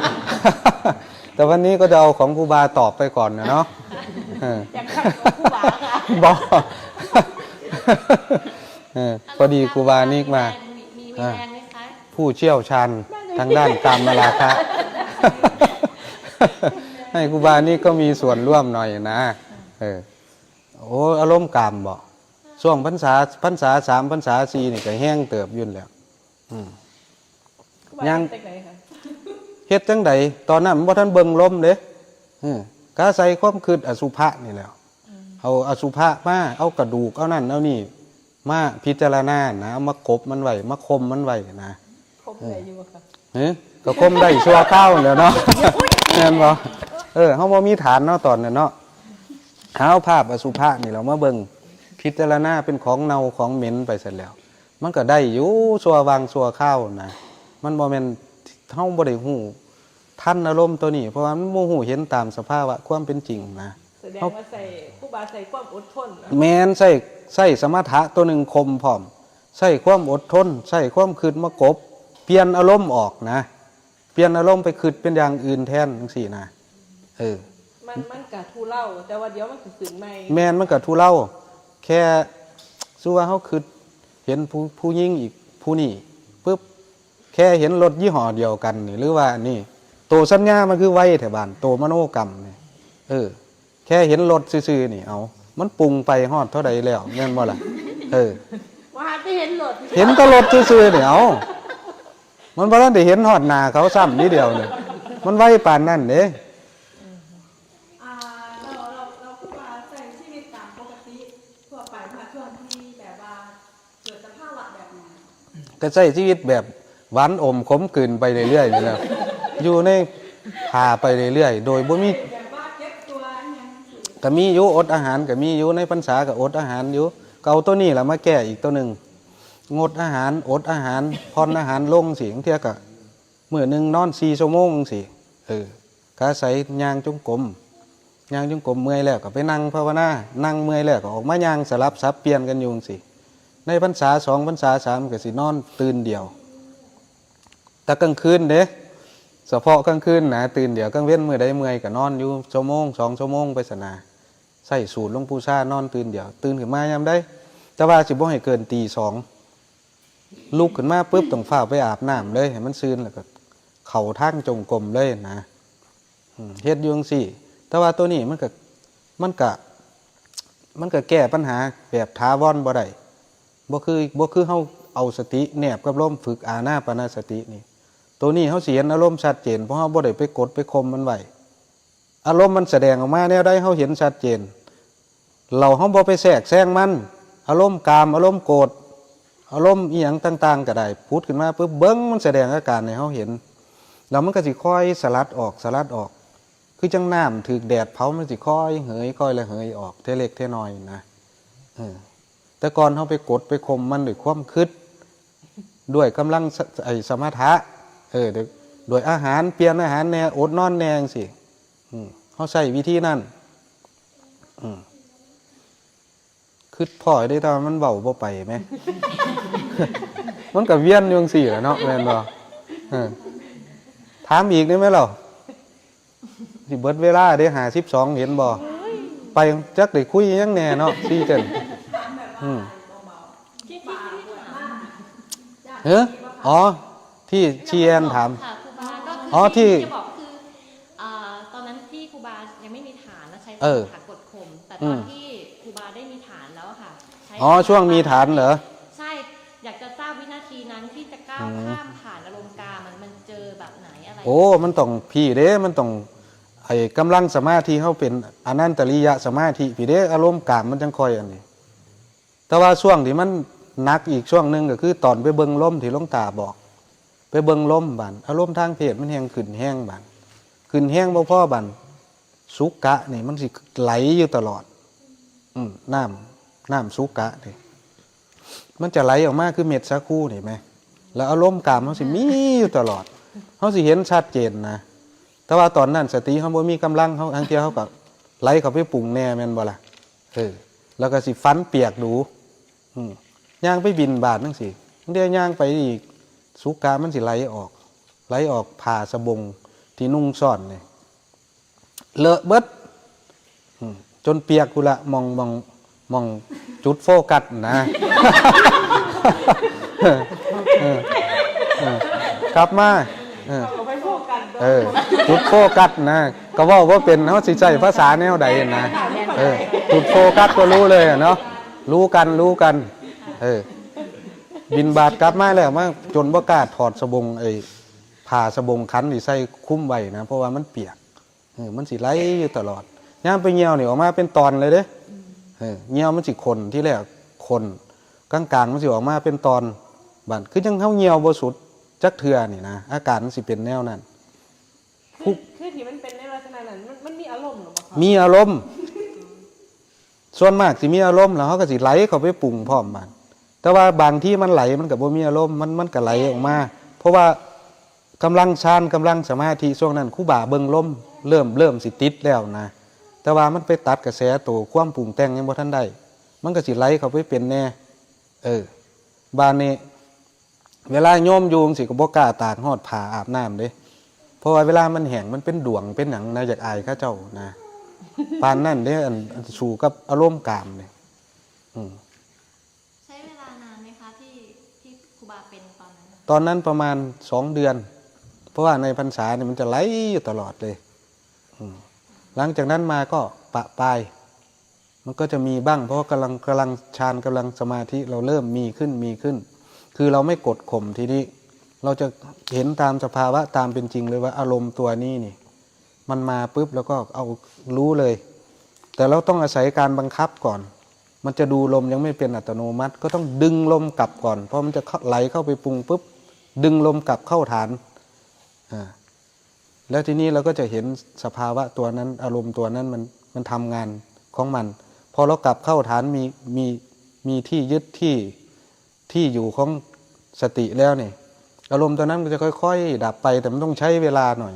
แต่วันนี้ก็จะเอาของครูบาตอบไปก่อนนะเนาะ เออ อยากถามครูบาค่ะ บอก เออ พอดีครูบานิกมา มีมีแรงไหมคะ ผู้เชี่ยวชาญทางด้านกามราคะ ให้ครูบานิกก็มีส่วนร่วมหน่อยนะ เออ โอ้ อารมณ์กามบ่ ช่วงพรรษา พรรษาสาม พรรษาสี่นี่ก็แฮงเติบอยู่แล้ว อืม ครูบา ยัง เฮ็ดจังไดคะ เฮ็ดจังใด ตอนนั้นมันบ่ทันเบิ่งลมเด้ เออ ก็อาศัยความคิดอสุภะนี่แหละ เอาอสุภะมา เอากระดูก เอานั่น เอานี่ มาพิจารณานะ เอามากบมันไว้ มาข่มมันไว้นะ ครบเลยอยู่ค่ะ เฮ้ย ก็ข่มได้ชั่วคราวแหล้วเนาะ แม่นบ่ เออ เฮาบ่มีฐานเนาะตอนนั้นเนาะ เอาภาพอสุภะนี่เรามาเบิ่ง พิจารณาเป็นของเน่าของเหม็นไปเสร็จแล้ว มันก็ได้อยู่ชั่ววางชั่วคราวนะ มันบ่แม่น เฮาบ่ได้ฮู้ทันอารมณ์ตัวนี้ เพราะว่ามันบ่ฮู้เห็นตามสภาวะความเป็นจริงนะ แสดงว่าใส่ครูบาใส่ความอดทนเนาะ แม่น ใช้ ใช้สมถะตัวหนึ่งข่มพร้อม ใช้ความอดทน ใช้ความคิดมากบ เปลี่ยนอารมณ์ออกนะ เปลี่ยนอารมณ์ไปคิดเป็นอย่างอื่นแทนจังซี่นะ เออ มันมันกะทุเลาแต่ว่าเดี๋ยวมันก็ขึ้นใหม่ แม่น มันก็ทุเลา แค่สู้ว่าเฮาคิดเห็นผู้ผู้หญิงอีกผู้นี้ปุ๊บ แค่เห็นรถยี่ห้อเดียวกันนี่ หรือว่าอันนี้ โตสัญญามันคือไวแท้บ้าน โตมโนกรรมนี่ เออ แค่เห็นรถซื่อๆนี่ เอา มันปรุงไปฮอดเท่าใดแล้ว แม่นบ่ล่ะ เออ ว่าไปเห็นรถ เห็นแต่รถซื่อๆนี่ เอา มันบ่ทันได้เห็นฮอดหน้าเขาซ้ำนิดเดียวนี่ มันไวปานนั้นเด้ อ่าเราเราเราครูบาใช้ชีวิตตามปกติทั่วไปค่ะช่วงที่แบบว่าเกิดสภาวะแบบไหน ก็ใช้ชีวิตแบบหวานอมขมกลืนไปเรื่อยๆนี่แหละ อยู่ในป่าไปเรื่อยๆ โดยบ่มี แบบว่าเก็บตัวอิหยังสิ ก็มีอยู่ อดอาหารก็มีอยู่ ในพรรษาก็อดอาหารอยู่ ก็เอาตัวนี้ล่ะมาแก้อีกตัวหนึ่ง งดอาหาร อดอาหาร ผ่อนอาหารลงสิ บางเทื่อก็มื้อหนึ่งนอนสี่ชั่วโมงสิ เออ ก็อาศัยย่างจงกรม ย่างจงกรม เมื่อยแล้วก็ไปนั่งภาวนา นั่งเมื่อยแล้วก็ออกมาย่างสลับสับเปลี่ยนกันอยู่สิ ในพรรษาสอง พรรษาสามก็สินอนตื่นเดียว แต่กลางคืนเด้ เฉพาะกลางคืนนะ ตื่นเดียว กลางเว็นมื้อใดเมื่อยก็นอนอยู่ชั่วโมงสองชั่วโมงไปซะนะ ใช้สูตรหลวงปู่ชานอนตื่นเดียว ตื่นขึ้นมายามใด แต่ว่าสิบ่ให้เกินตีสอง ลุกขึ้นมาปุ๊บต้องฟ้าวไปอาบน้ำเลย ให้มันซื่น แล้วก็เข้าทางจงกรมเลยนะ อืม เฮ็ดอยู่จั่งซี้ แต่ว่าตัวนี้มันก็ มันก็ มันก็แก้ปัญหาแบบถาวรบ่ได้ บ่คือ บ่คือเฮาเอาสติแนบกับลม ฝึกอานาปานสตินี่ ตัวนี้เฮาสิเห็นอารมณ์ชัดเจน เพราะเฮาบ่ได้ไปกดไปข่มมันไว้ อารมณ์มันแสดงออกมาแนวใดเฮาเห็นชัดเจน เราเฮาบ่ไปแทรกแซงมัน อารมณ์กาม อารมณ์โกรธ อารมณ์อีหยังต่างๆก็ได้ ผุดขึ้นมาปุ๊บ เบิ่งมันแสดงอาการให้เฮาเห็น แล้วมันก็สิค่อยสลัดออก สลัดออก คือจั่งน้ำถืกแดดเผา มันสิค่อยเหย ค่อยระเหยออก เทื่อเล็กเทื่อน้อยนะ เออ แต่ก่อนเฮาไปกดไปข่มมันด้วยความคิด ด้วยกำลังส- ไอ้สมถะ เออ ด้วย ด้วยอาหาร เปลี่ยนอาหารแหน่ อดนอนแหน่จั่งซี้ อืม เฮาใช้วิธีนั้น อืม คิดพ้อได้ แต่ว่ามันเว้าบ่ไปแหม มันก็เวียนอยู่จั่งซี้แหละเนาะ แม่นบ่ เออ ถามอีกได้ไหมเรา สิเบิดเวลาเด้ ห้าสิบสอง เห็นบ่ ไปจักได้คุยหยังแหน่เนาะ ซีเจน อืม ที่ที่ที่ถาม เฮ้อ อ๋อ ที่ ที่แอนถาม ค่ะครูบาก็คือ อ๋อที่ จะบอกคือเอ่อตอนนั้นที่ครูบายังไม่มีฐาน เออ ฐานกดข่ม แต่ อื ตอน ม ที่ครูบาได้มีฐานแล้วอะค่ะ ใช้ อ๋อ ช่วงมีฐานเหรอ ใช่ อยากจะทราบวินาทีนั้นที่จะก้าว อืม ข้ามฐานอารมณ์กามมันมันเจอแบบไหนอะไร โอ้ มันต้องพี้เด้ มันต้อง ไอ้กำลังสมาธิเฮาเป็นอนันตริยะสมาธิพี้เด้ อารมณ์กามมันจังค่อยอันนี้ แต่ว่าช่วงที่มันหนักอีกช่วงหนึ่งก็คือตอนไปเบิ่งลมที่หลวงตาบอก ไปเบิ่งลมบาด อารมณ์ทางเพศมันแฮงขึ้นแฮงบาด ขึ้นแฮงบ่พอบาด สุกะนี่มันสิไหลอยู่ตลอด อืม น้ำ น้ำสุกะนี่ มันจะไหลออกมาคือเม็ดสาคูนี่แหม แล้วอารมณ์กามเฮาสิมีอยู่ตลอด เฮาสิเห็นชัดเจนนะ แต่ว่าตอนนั้นสติเฮาบ่มีกำลัง เฮา บางเทื่อเฮาก็ไหลเข้าไปปรุงแน่แม่นบ่ล่ะ เออ แล้วก็สิฝันเปียกดู อืม ย่างไปบิณฑบาตจั่งซี้ บางเทื่อย่างไปอีก สุกะมันสิไหลออก ไหลออกผ้าสบงที่นุ่งซ้อนนี่ เลอะเบิด อืม จนเปียกพุ้นละ หม่อง หม่อง หม่องจุดโฟกัสนะ เออ เออ กลับมา เออ เอาไปพวกกัน เออ จุดโฟกัสนะ ก็เว้าบ่เป็น เฮาสิใช้ภาษาแนวใดนะ เออ จุดโฟกัสก็รู้เลยอะเนาะ รู้กัน รู้กัน เออ บิณฑบาตกลับมาแล้ว มาจนบ่กล้าถอดสบง ไอ้ผ้าสบงขันที่ใส่คลุมไว้นะ เพราะว่ามันเปียก เออ มันสิไหลอยู่ตลอด ยามไปเหี่ยวนี่ออกมาเป็นตอนเลยเด้ เออ เหี่ยวมันสิข้น ทีแรกข้น กลางๆ มันสิออกมาเป็นตอน บาด คือจั่งเฮาเหี่ยวบ่สุดจักเทื่อนี่นะ อาการมันสิเป็นแนวนั้น คือคือที่มันเป็นในลักษณะนั้น มันมันมีอารมณ์หรือเปล่าคะ มีอารมณ์ ส่วนมากสิมีอารมณ์ แล้วเฮาก็สิไหลเข้าไปปรุงพร้อมบาด แต่ว่าบางทีมันไหล มันก็บ่มีอารมณ์ มัน มันก็ไหลออกมา เพราะว่ากำลังฌาน กำลังสมาธิ ช่วงนั้นครูบาเบิ่งลม เริ่ม เริ่มสิติดแล้วนะ แต่ว่ามันไปตัดกระแสตัวความปรุงแต่งยังบ่ทันได้ มันก็สิไหลเข้าไปเป็นแน่ เออ บาดนี้ เวลาโยมอยู่จั่งซี้ก็บ่กล้าตากฮอดผ้าอาบน้ำเด้ เพราะว่าเวลามันแห้งมันเป็นด่วงเป็นหยังนะ อยากอายเขาเจ้านะ ปานนั้นเด้ อัน อันสู้กับอารมณ์กามนี่ อืม ใช้เวลานานไหมคะที่ที่ครูบาเป็นตอนนั้นน่ะ ตอนนั้นประมาณสองเดือน เพราะว่าในพรรษาเนี่ยมันจะไหลอยู่ตลอดเลย อืม หลังจากนั้นมาก็ปะปาย มันก็จะมีบ้าง เพราะว่ากำลัง กำลังฌาน กำลังสมาธิ เราเริ่มมีขึ้น มีขึ้น คือเราไม่กดข่มทีนี้ เราจะเห็นตามสภาวะตามเป็นจริงเลยว่าอารมณ์ตัวนี้นี่ มันมาปุ๊บแล้วก็เอารู้เลย แต่เราต้องอาศัยการบังคับก่อน มันจะดูลมยังไม่เป็นอัตโนมัติ ก็ต้องดึงลมกลับก่อน เพราะมันจะเข้า ไหลเข้าไปปรุงปุ๊บ ดึงลมกลับเข้าฐาน อ่า แล้วทีนี้เราก็จะเห็นสภาวะตัวนั้น อารมณ์ตัวนั้นมัน มันทำงานของมัน พอเรากลับเข้าฐาน มี มี มีที่ยึดที่ ที่อยู่ของสติแล้วนี่ อารมณ์ตัวนั้นมันจะค่อยๆดับไป แต่มันต้องใช้เวลาหน่อย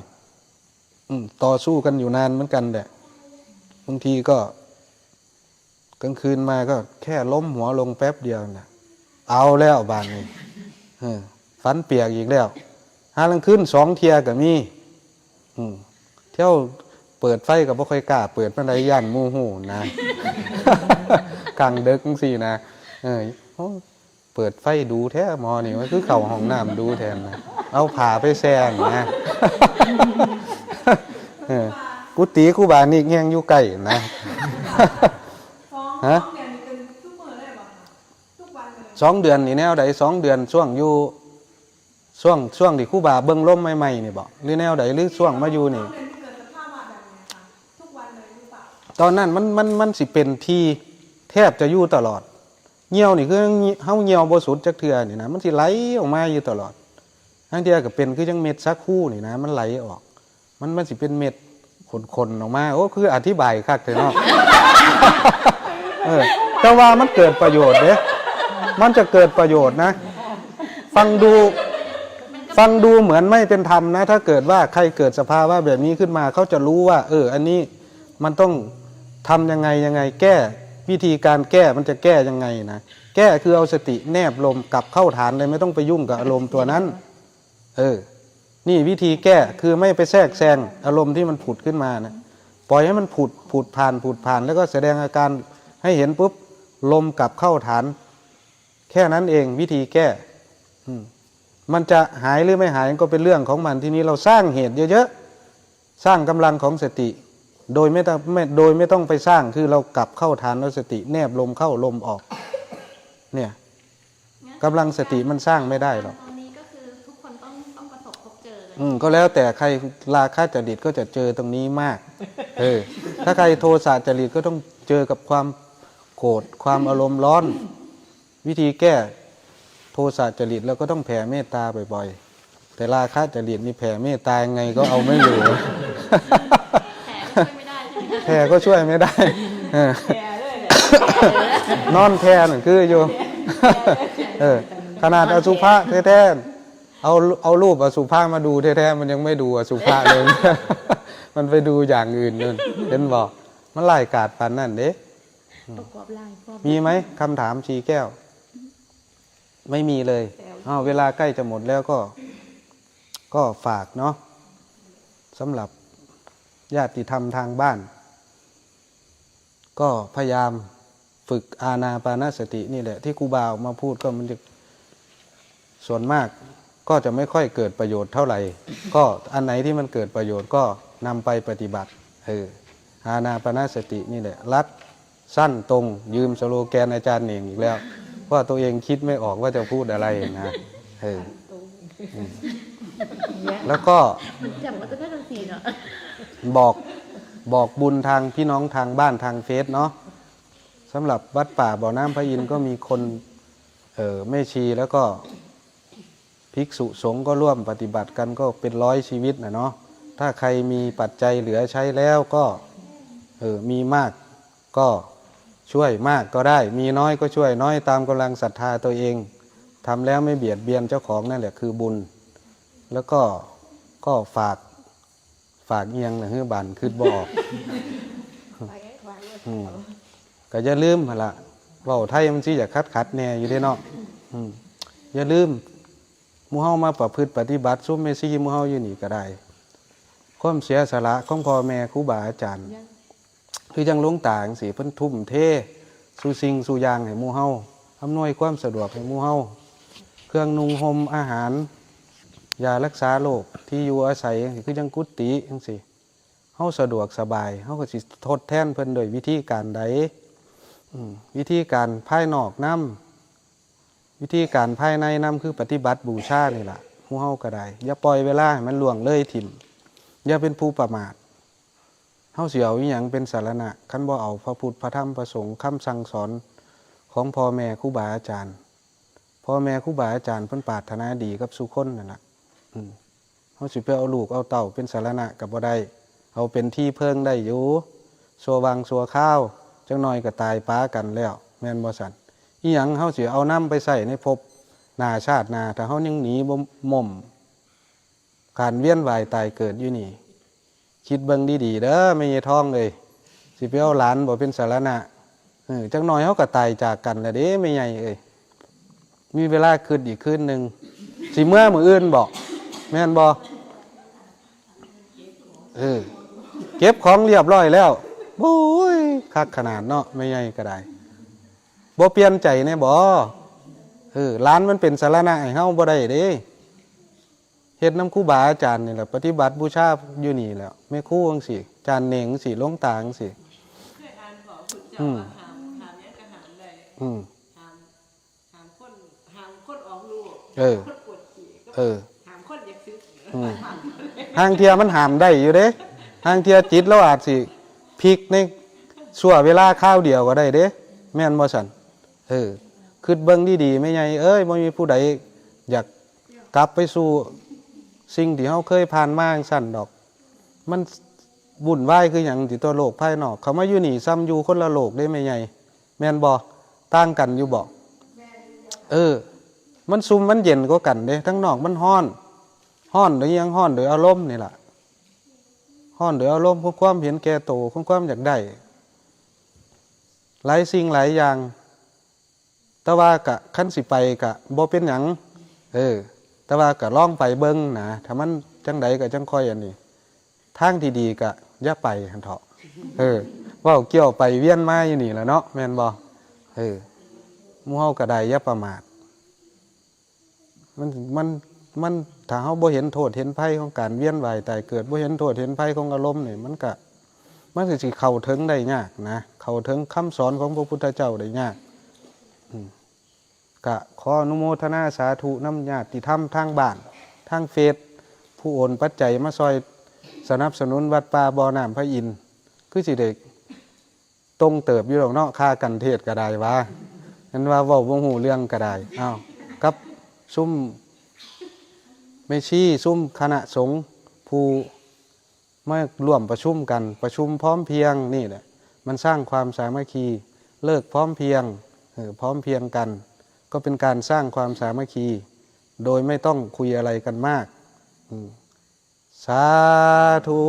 อืม ต่อสู้กันอยู่นานเหมือนกันแหละ บางทีก็ กลางคืนมาก็แค่ล้มหัวลงแป๊บเดียวนะ เอาแล้วบาดนี้ เออ ฝันเปียกอีกแล้ว หาลางคืนสองเทื่อก็มี อืม เที่ยวเปิดไฟก็บ่ค่อยกล้าเปิดปานใด ย่านหมู่ฮู้นะ กลางดึกจั่งซี้นะ เออ โอ้ เปิดไฟดูแท้หมอนี่ มันคือเข้าห้องน้ำดูแท้นะ เอาผ้าไปแช่นะ เออ กุฏิครูบานี่แฮงอยู่ใกล้นะ สอง ฮะ สองเดือนนี่เป็นทุกมื้อเลยเหรอคะ ทุกวันเลย สองเดือนนี่แนวใด สองเดือนช่วงอยู่ ช่วง ช่วงที่ครูบาเบิ่งลมใหม่ๆนี่บ่ หรือแนวใด หรือช่วงมาอยู่นี่ สองเดือนที่เกิดสภาวะแบบนี้ค่ะ ทุกวันเลยหรือเปล่า ตอนนั้นมัน มัน มันสิเป็นที่แทบจะอยู่ตลอด เหี่ยวนี่คือเฮาเหี่ยวบ่สุดจักเทื่อนี่นะ มันสิไหลออกมาอยู่ตลอด บางเทื่อก็เป็นคือจั่งเม็ดสาคูนี่นะ มันไหลออก มัน มันสิเป็นเม็ดข้นๆออกมา โอ้ คืออธิบายคักแท้เนาะ เออ แต่ว่ามันเกิดประโยชน์เด้ มันจะเกิดประโยชน์นะ ฟังดู ฟังดูเหมือนไม่เป็นธรรมนะ ถ้าเกิดว่าใครเกิดสภาวะแบบนี้ขึ้นมา เขาจะรู้ว่า เออ อันนี้มันต้องทำยังไงยังไง แก้ วิธีการแก้มันจะแก้ยังไงนะ แก้คือเอาสติแนบลมกลับเข้าฐานเลย ไม่ต้องไปยุ่งกับอารมณ์ตัวนั้น เออ นี่วิธีแก้คือไม่ไปแทรกแซงอารมณ์ที่มันผุดขึ้นมานะ ปล่อยให้มันผุด ผุดผ่าน ผุดผ่าน แล้วก็แสดงอาการให้เห็นปุ๊บ ลมกลับเข้าฐาน แค่นั้นเองวิธีแก้ อืม มันจะหายหรือไม่หายก็เป็นเรื่องของมัน ทีนี้เราสร้างเหตุเยอะๆ สร้างกำลังของสติ โดยไม่ต้องไม่โดยไม่ต้องไปสร้าง คือเรากลับเข้าฐานสติ แนบลมเข้าลมออก เนี่ย กำลังสติมันสร้างไม่ได้หรอก ตรงนี้ก็คือทุกคนต้องต้องประสบพบเจอเลย อืมก็แล้วแต่ใคร ราคะจริตก็จะเจอตรงนี้มาก เออ ถ้าใครโทสะจริตก็ต้องเจอกับความโกรธ ความอารมณ์ร้อน วิธีแก้โทสะจริตเราก็ต้องแผ่เมตตาบ่อยๆ แต่ราคะจริตนี่แผ่เมตตายังไงก็เอาไม่อยู่ แผลก็ช่วยไม่ได้ใช่ไหมคะ แผ่ก็ช่วยไม่ได้ เออ แก่เลยเนี่ย นอนแผ่นั่นคืออยู่ เออ ขนาดอสุภะแท้ๆ เอาเอารูปอสุภะมาดูแท้ๆ มันยังไม่ดูอสุภะเลย มันไปดูอย่างอื่นนู่น เห็นบอก มันไล่กาดปันนั่นเด้ ประกอบร่างพร้อม มีไหมคำถามชีแก้ว ไม่มีเลยอ้าวเวลาใกล้จะหมดแล้วก็ ก็ฝากเนาะสำหรับญาติธรรมทางบ้าน ก็พยายามฝึกอานาปานสตินี่แหละ ที่ครูบาออกมาพูดก็มันจะส่วนมาก ก็จะไม่ค่อยเกิดประโยชน์เท่าไหร่ ก็อันไหนที่มันเกิดประโยชน์ก็นำไปปฏิบัติ เออ อานาปานสตินี่แหละ รัดสั้นตรง ยืมสโลแกนอาจารย์เหน่งอีกแล้ว ว่าตัวเองคิดไม่ออกว่าจะพูดอะไรนะ เออ แล้วก็ จำมันจะได้ทั้งสี่เนาะ บอกบอกบุญทางพี่น้องทางบ้านทางเฟซเนาะสำหรับวัดป่าบ่อน้ำพระอินทร์ก็มีคน เออแม่ชีแล้วก็ภิกษุสงฆ์ก็ร่วมปฏิบัติกันก็เป็นร้อยชีวิตนะเนาะถ้าใครมีปัจจัยเหลือใช้แล้วก็ เออมีมากก็ช่วยมากก็ได้ มีน้อยก็ช่วยน้อยตามกำลังศรัทธาตัวเองทำแล้วไม่เบียดเบียนเจ้าของนั่นแหละคือบุญ แล้วก็ก็ฝากฝากเอียงนะเฮือบานคืดบ่ออก อืมก็อย่าลืมหั่นละเว้าไทยมันสิอยากขัดขัดแหน่อยู่เด้เนาะอืมอย่าลืมหมู่เฮามาประพฤติปฏิบัติซุมแม่ชีหมู่เฮาอยู่นี่ก็ได้ ความเสียสละของพ่อแม่ครูบาอาจารย์ คือจั่งหลวงตาจั่งซี้เพิ่นทุ่มเทสู่สิ่งสู่อย่างให้หมู่เฮาอำนวยความสะดวกให้หมู่เฮาเครื่องนุ่งห่มอาหาร ยารักษาโรคที่อยู่อาศัยจั่งซี้คือจั่งกุฏิจั่งซี้ เฮาสะดวกสบาย เฮาก็สิทดแทนเพิ่นโดยวิธีการใดอืมวิธีการภายนอกนำ วิธีการภายในนำคือปฏิบัติบูชานี่ล่ะ หมู่เฮาก็ได้ อย่าปล่อยเวลาให้มันล่วงเลยถิ่ม อย่าเป็นผู้ประมาท เฮาสิเอาอิหยังเป็นสรณะ คันบ่เอาพระพุทธพระธรรมพระสงฆ์คำสั่งสอนของพ่อแม่ครูบาอาจารย์ พ่อแม่ครูบาอาจารย์เพิ่นปรารถนาดีกับซุคนนั่นล่ะอืม เฮาสิไปเอาลูกเอาเต้าเป็นสรณะก็บ่ได้ เอาเป็นที่เพิ่งได้อยู่ ชั่ววังชั่วคราว จักหน่อยก็ตายปากันแล้ว แม่นบ่ซั่น อีหยังเฮาสิเอานำไปใช้ในภพหน้าชาติหน้า ถ้าเฮายังหนีบ่ม่ม การเวียนว่ายตายเกิดอยู่นี่ คิดเบิ่งดีๆเด้อแม่ยายทองเอ้ย สิไปเอาหลานบ่เป็นสรณะ เออ จักหน่อยเฮาก็ตายจากกันแล้วเด้แม่ใหญ่เอ้ย มีเวลาคิดอีกคืนหนึ่ง สิเมือมื้ออื่นบ่ แม่นบ่ เออ เก็บของเรียบร้อยแล้ว โอ้ย คักขนาดเนาะ แม่ใหญ่ก็ได้ บ่เปลี่ยนใจแน่บ่ เออ หลานมันเป็นสรณะให้เฮาบ่ได้เด้ เฮ็ดนำครูบาอาจารย์นี่แหละ ปฏิบัติบูชาอยู่นี่แหละ แม่ครูจั่งซี้ อาจารย์เหน่งจั่งซี้ หลวงตาจั่งซี้ เคยอ่านขอพุทธเจ้าว่าห้ามห้ามหยังก็ห้ามได้ อืม ห้ามห้ามคนห้ามคนออกลูก เออ คนปวดขี้ก็ เออ ห้ามคนอยากซื้อ อืม ห่างเทื่อมันห้ามได้อยู่เด้ ห่างเทื่อจิตเราอาจสิพลิกในชั่วเวลาคราวเดียวก็ได้เด้ แม่นบ่ซั่น เออ คิดเบิ่งดีๆแม่ใหญ่เอ้ย บ่มีผู้ใดอยากกลับไปสู่สิ่งที่เฮาเคยผ่านมาจั่งซั่นดอก มันวุ่นวายคือหยังติ ตัวโลกภายนอก เขามาอยู่นี่ซ่ำอยู่คนละโลกเด้แม่ใหญ่ แม่นบ่ ต่างกันอยู่บ่ เออ มันซุ่มมันเย็นกว่ากันเด้ ทั้งนอกมันร้อน ร้อนโดยอิหยัง ร้อนโดยอารมณ์นี่ล่ะ ร้อนโดยอารมณ์ คือความเห็นแก่โต คือความอยากได้ หลายสิ่งหลายอย่าง แต่ว่ากะคันสิไปกะบ่เป็นหยัง เออ แต่ว่ากะลองไปเบิ่งนะ ถ้ามันจั่งใดกะจั่งค่อยอันนี้ ทางที่ดีกะอย่าไปหั่นเถาะ เออ เว้าเกี่ยวไปเวียนมาอยู่นี่แหละเนาะ แม่นบ่ เออ หมู่เฮาก็ได้อย่าประมาท มัน มัน มัน ถ้าเฮาบ่เห็นโทษเห็นภัยของการเวียนว่ายตายเกิด บ่เห็นโทษเห็นภัยของอารมณ์นี่ มันกะ มันก็สิเข้าถึงได้ยากนะ เข้าถึงคำสอนของพระพุทธเจ้าได้ยาก อืม ก็ขออนุโมทนาสาธุนำญาติธรรมทางบ้าน ทางเฟซ ผู้โอนปัจจัยมาซอยสนับสนุนวัดป่าบ่อน้ำพระอินทร์ คือสิได้ตรงเติบอยู่ดอกเนาะ ค่ากันเทศน์ก็ได้วะ นั้นว่าเว้าบ่ฮู้เรื่องก็ได้ อ้าว กับซุมแม่ชี ซุมคณะสงฆ์ ผู้มาร่วมประชุมกัน ประชุมพร้อมเพรียงนี่แหละ มันสร้างความสามัคคี เลิกพร้อมเพรียง เออ พร้อมเพรียงกัน ก็เป็นการสร้างความสามัคคี โดยไม่ต้องคุยอะไรกันมาก อืม สาธุ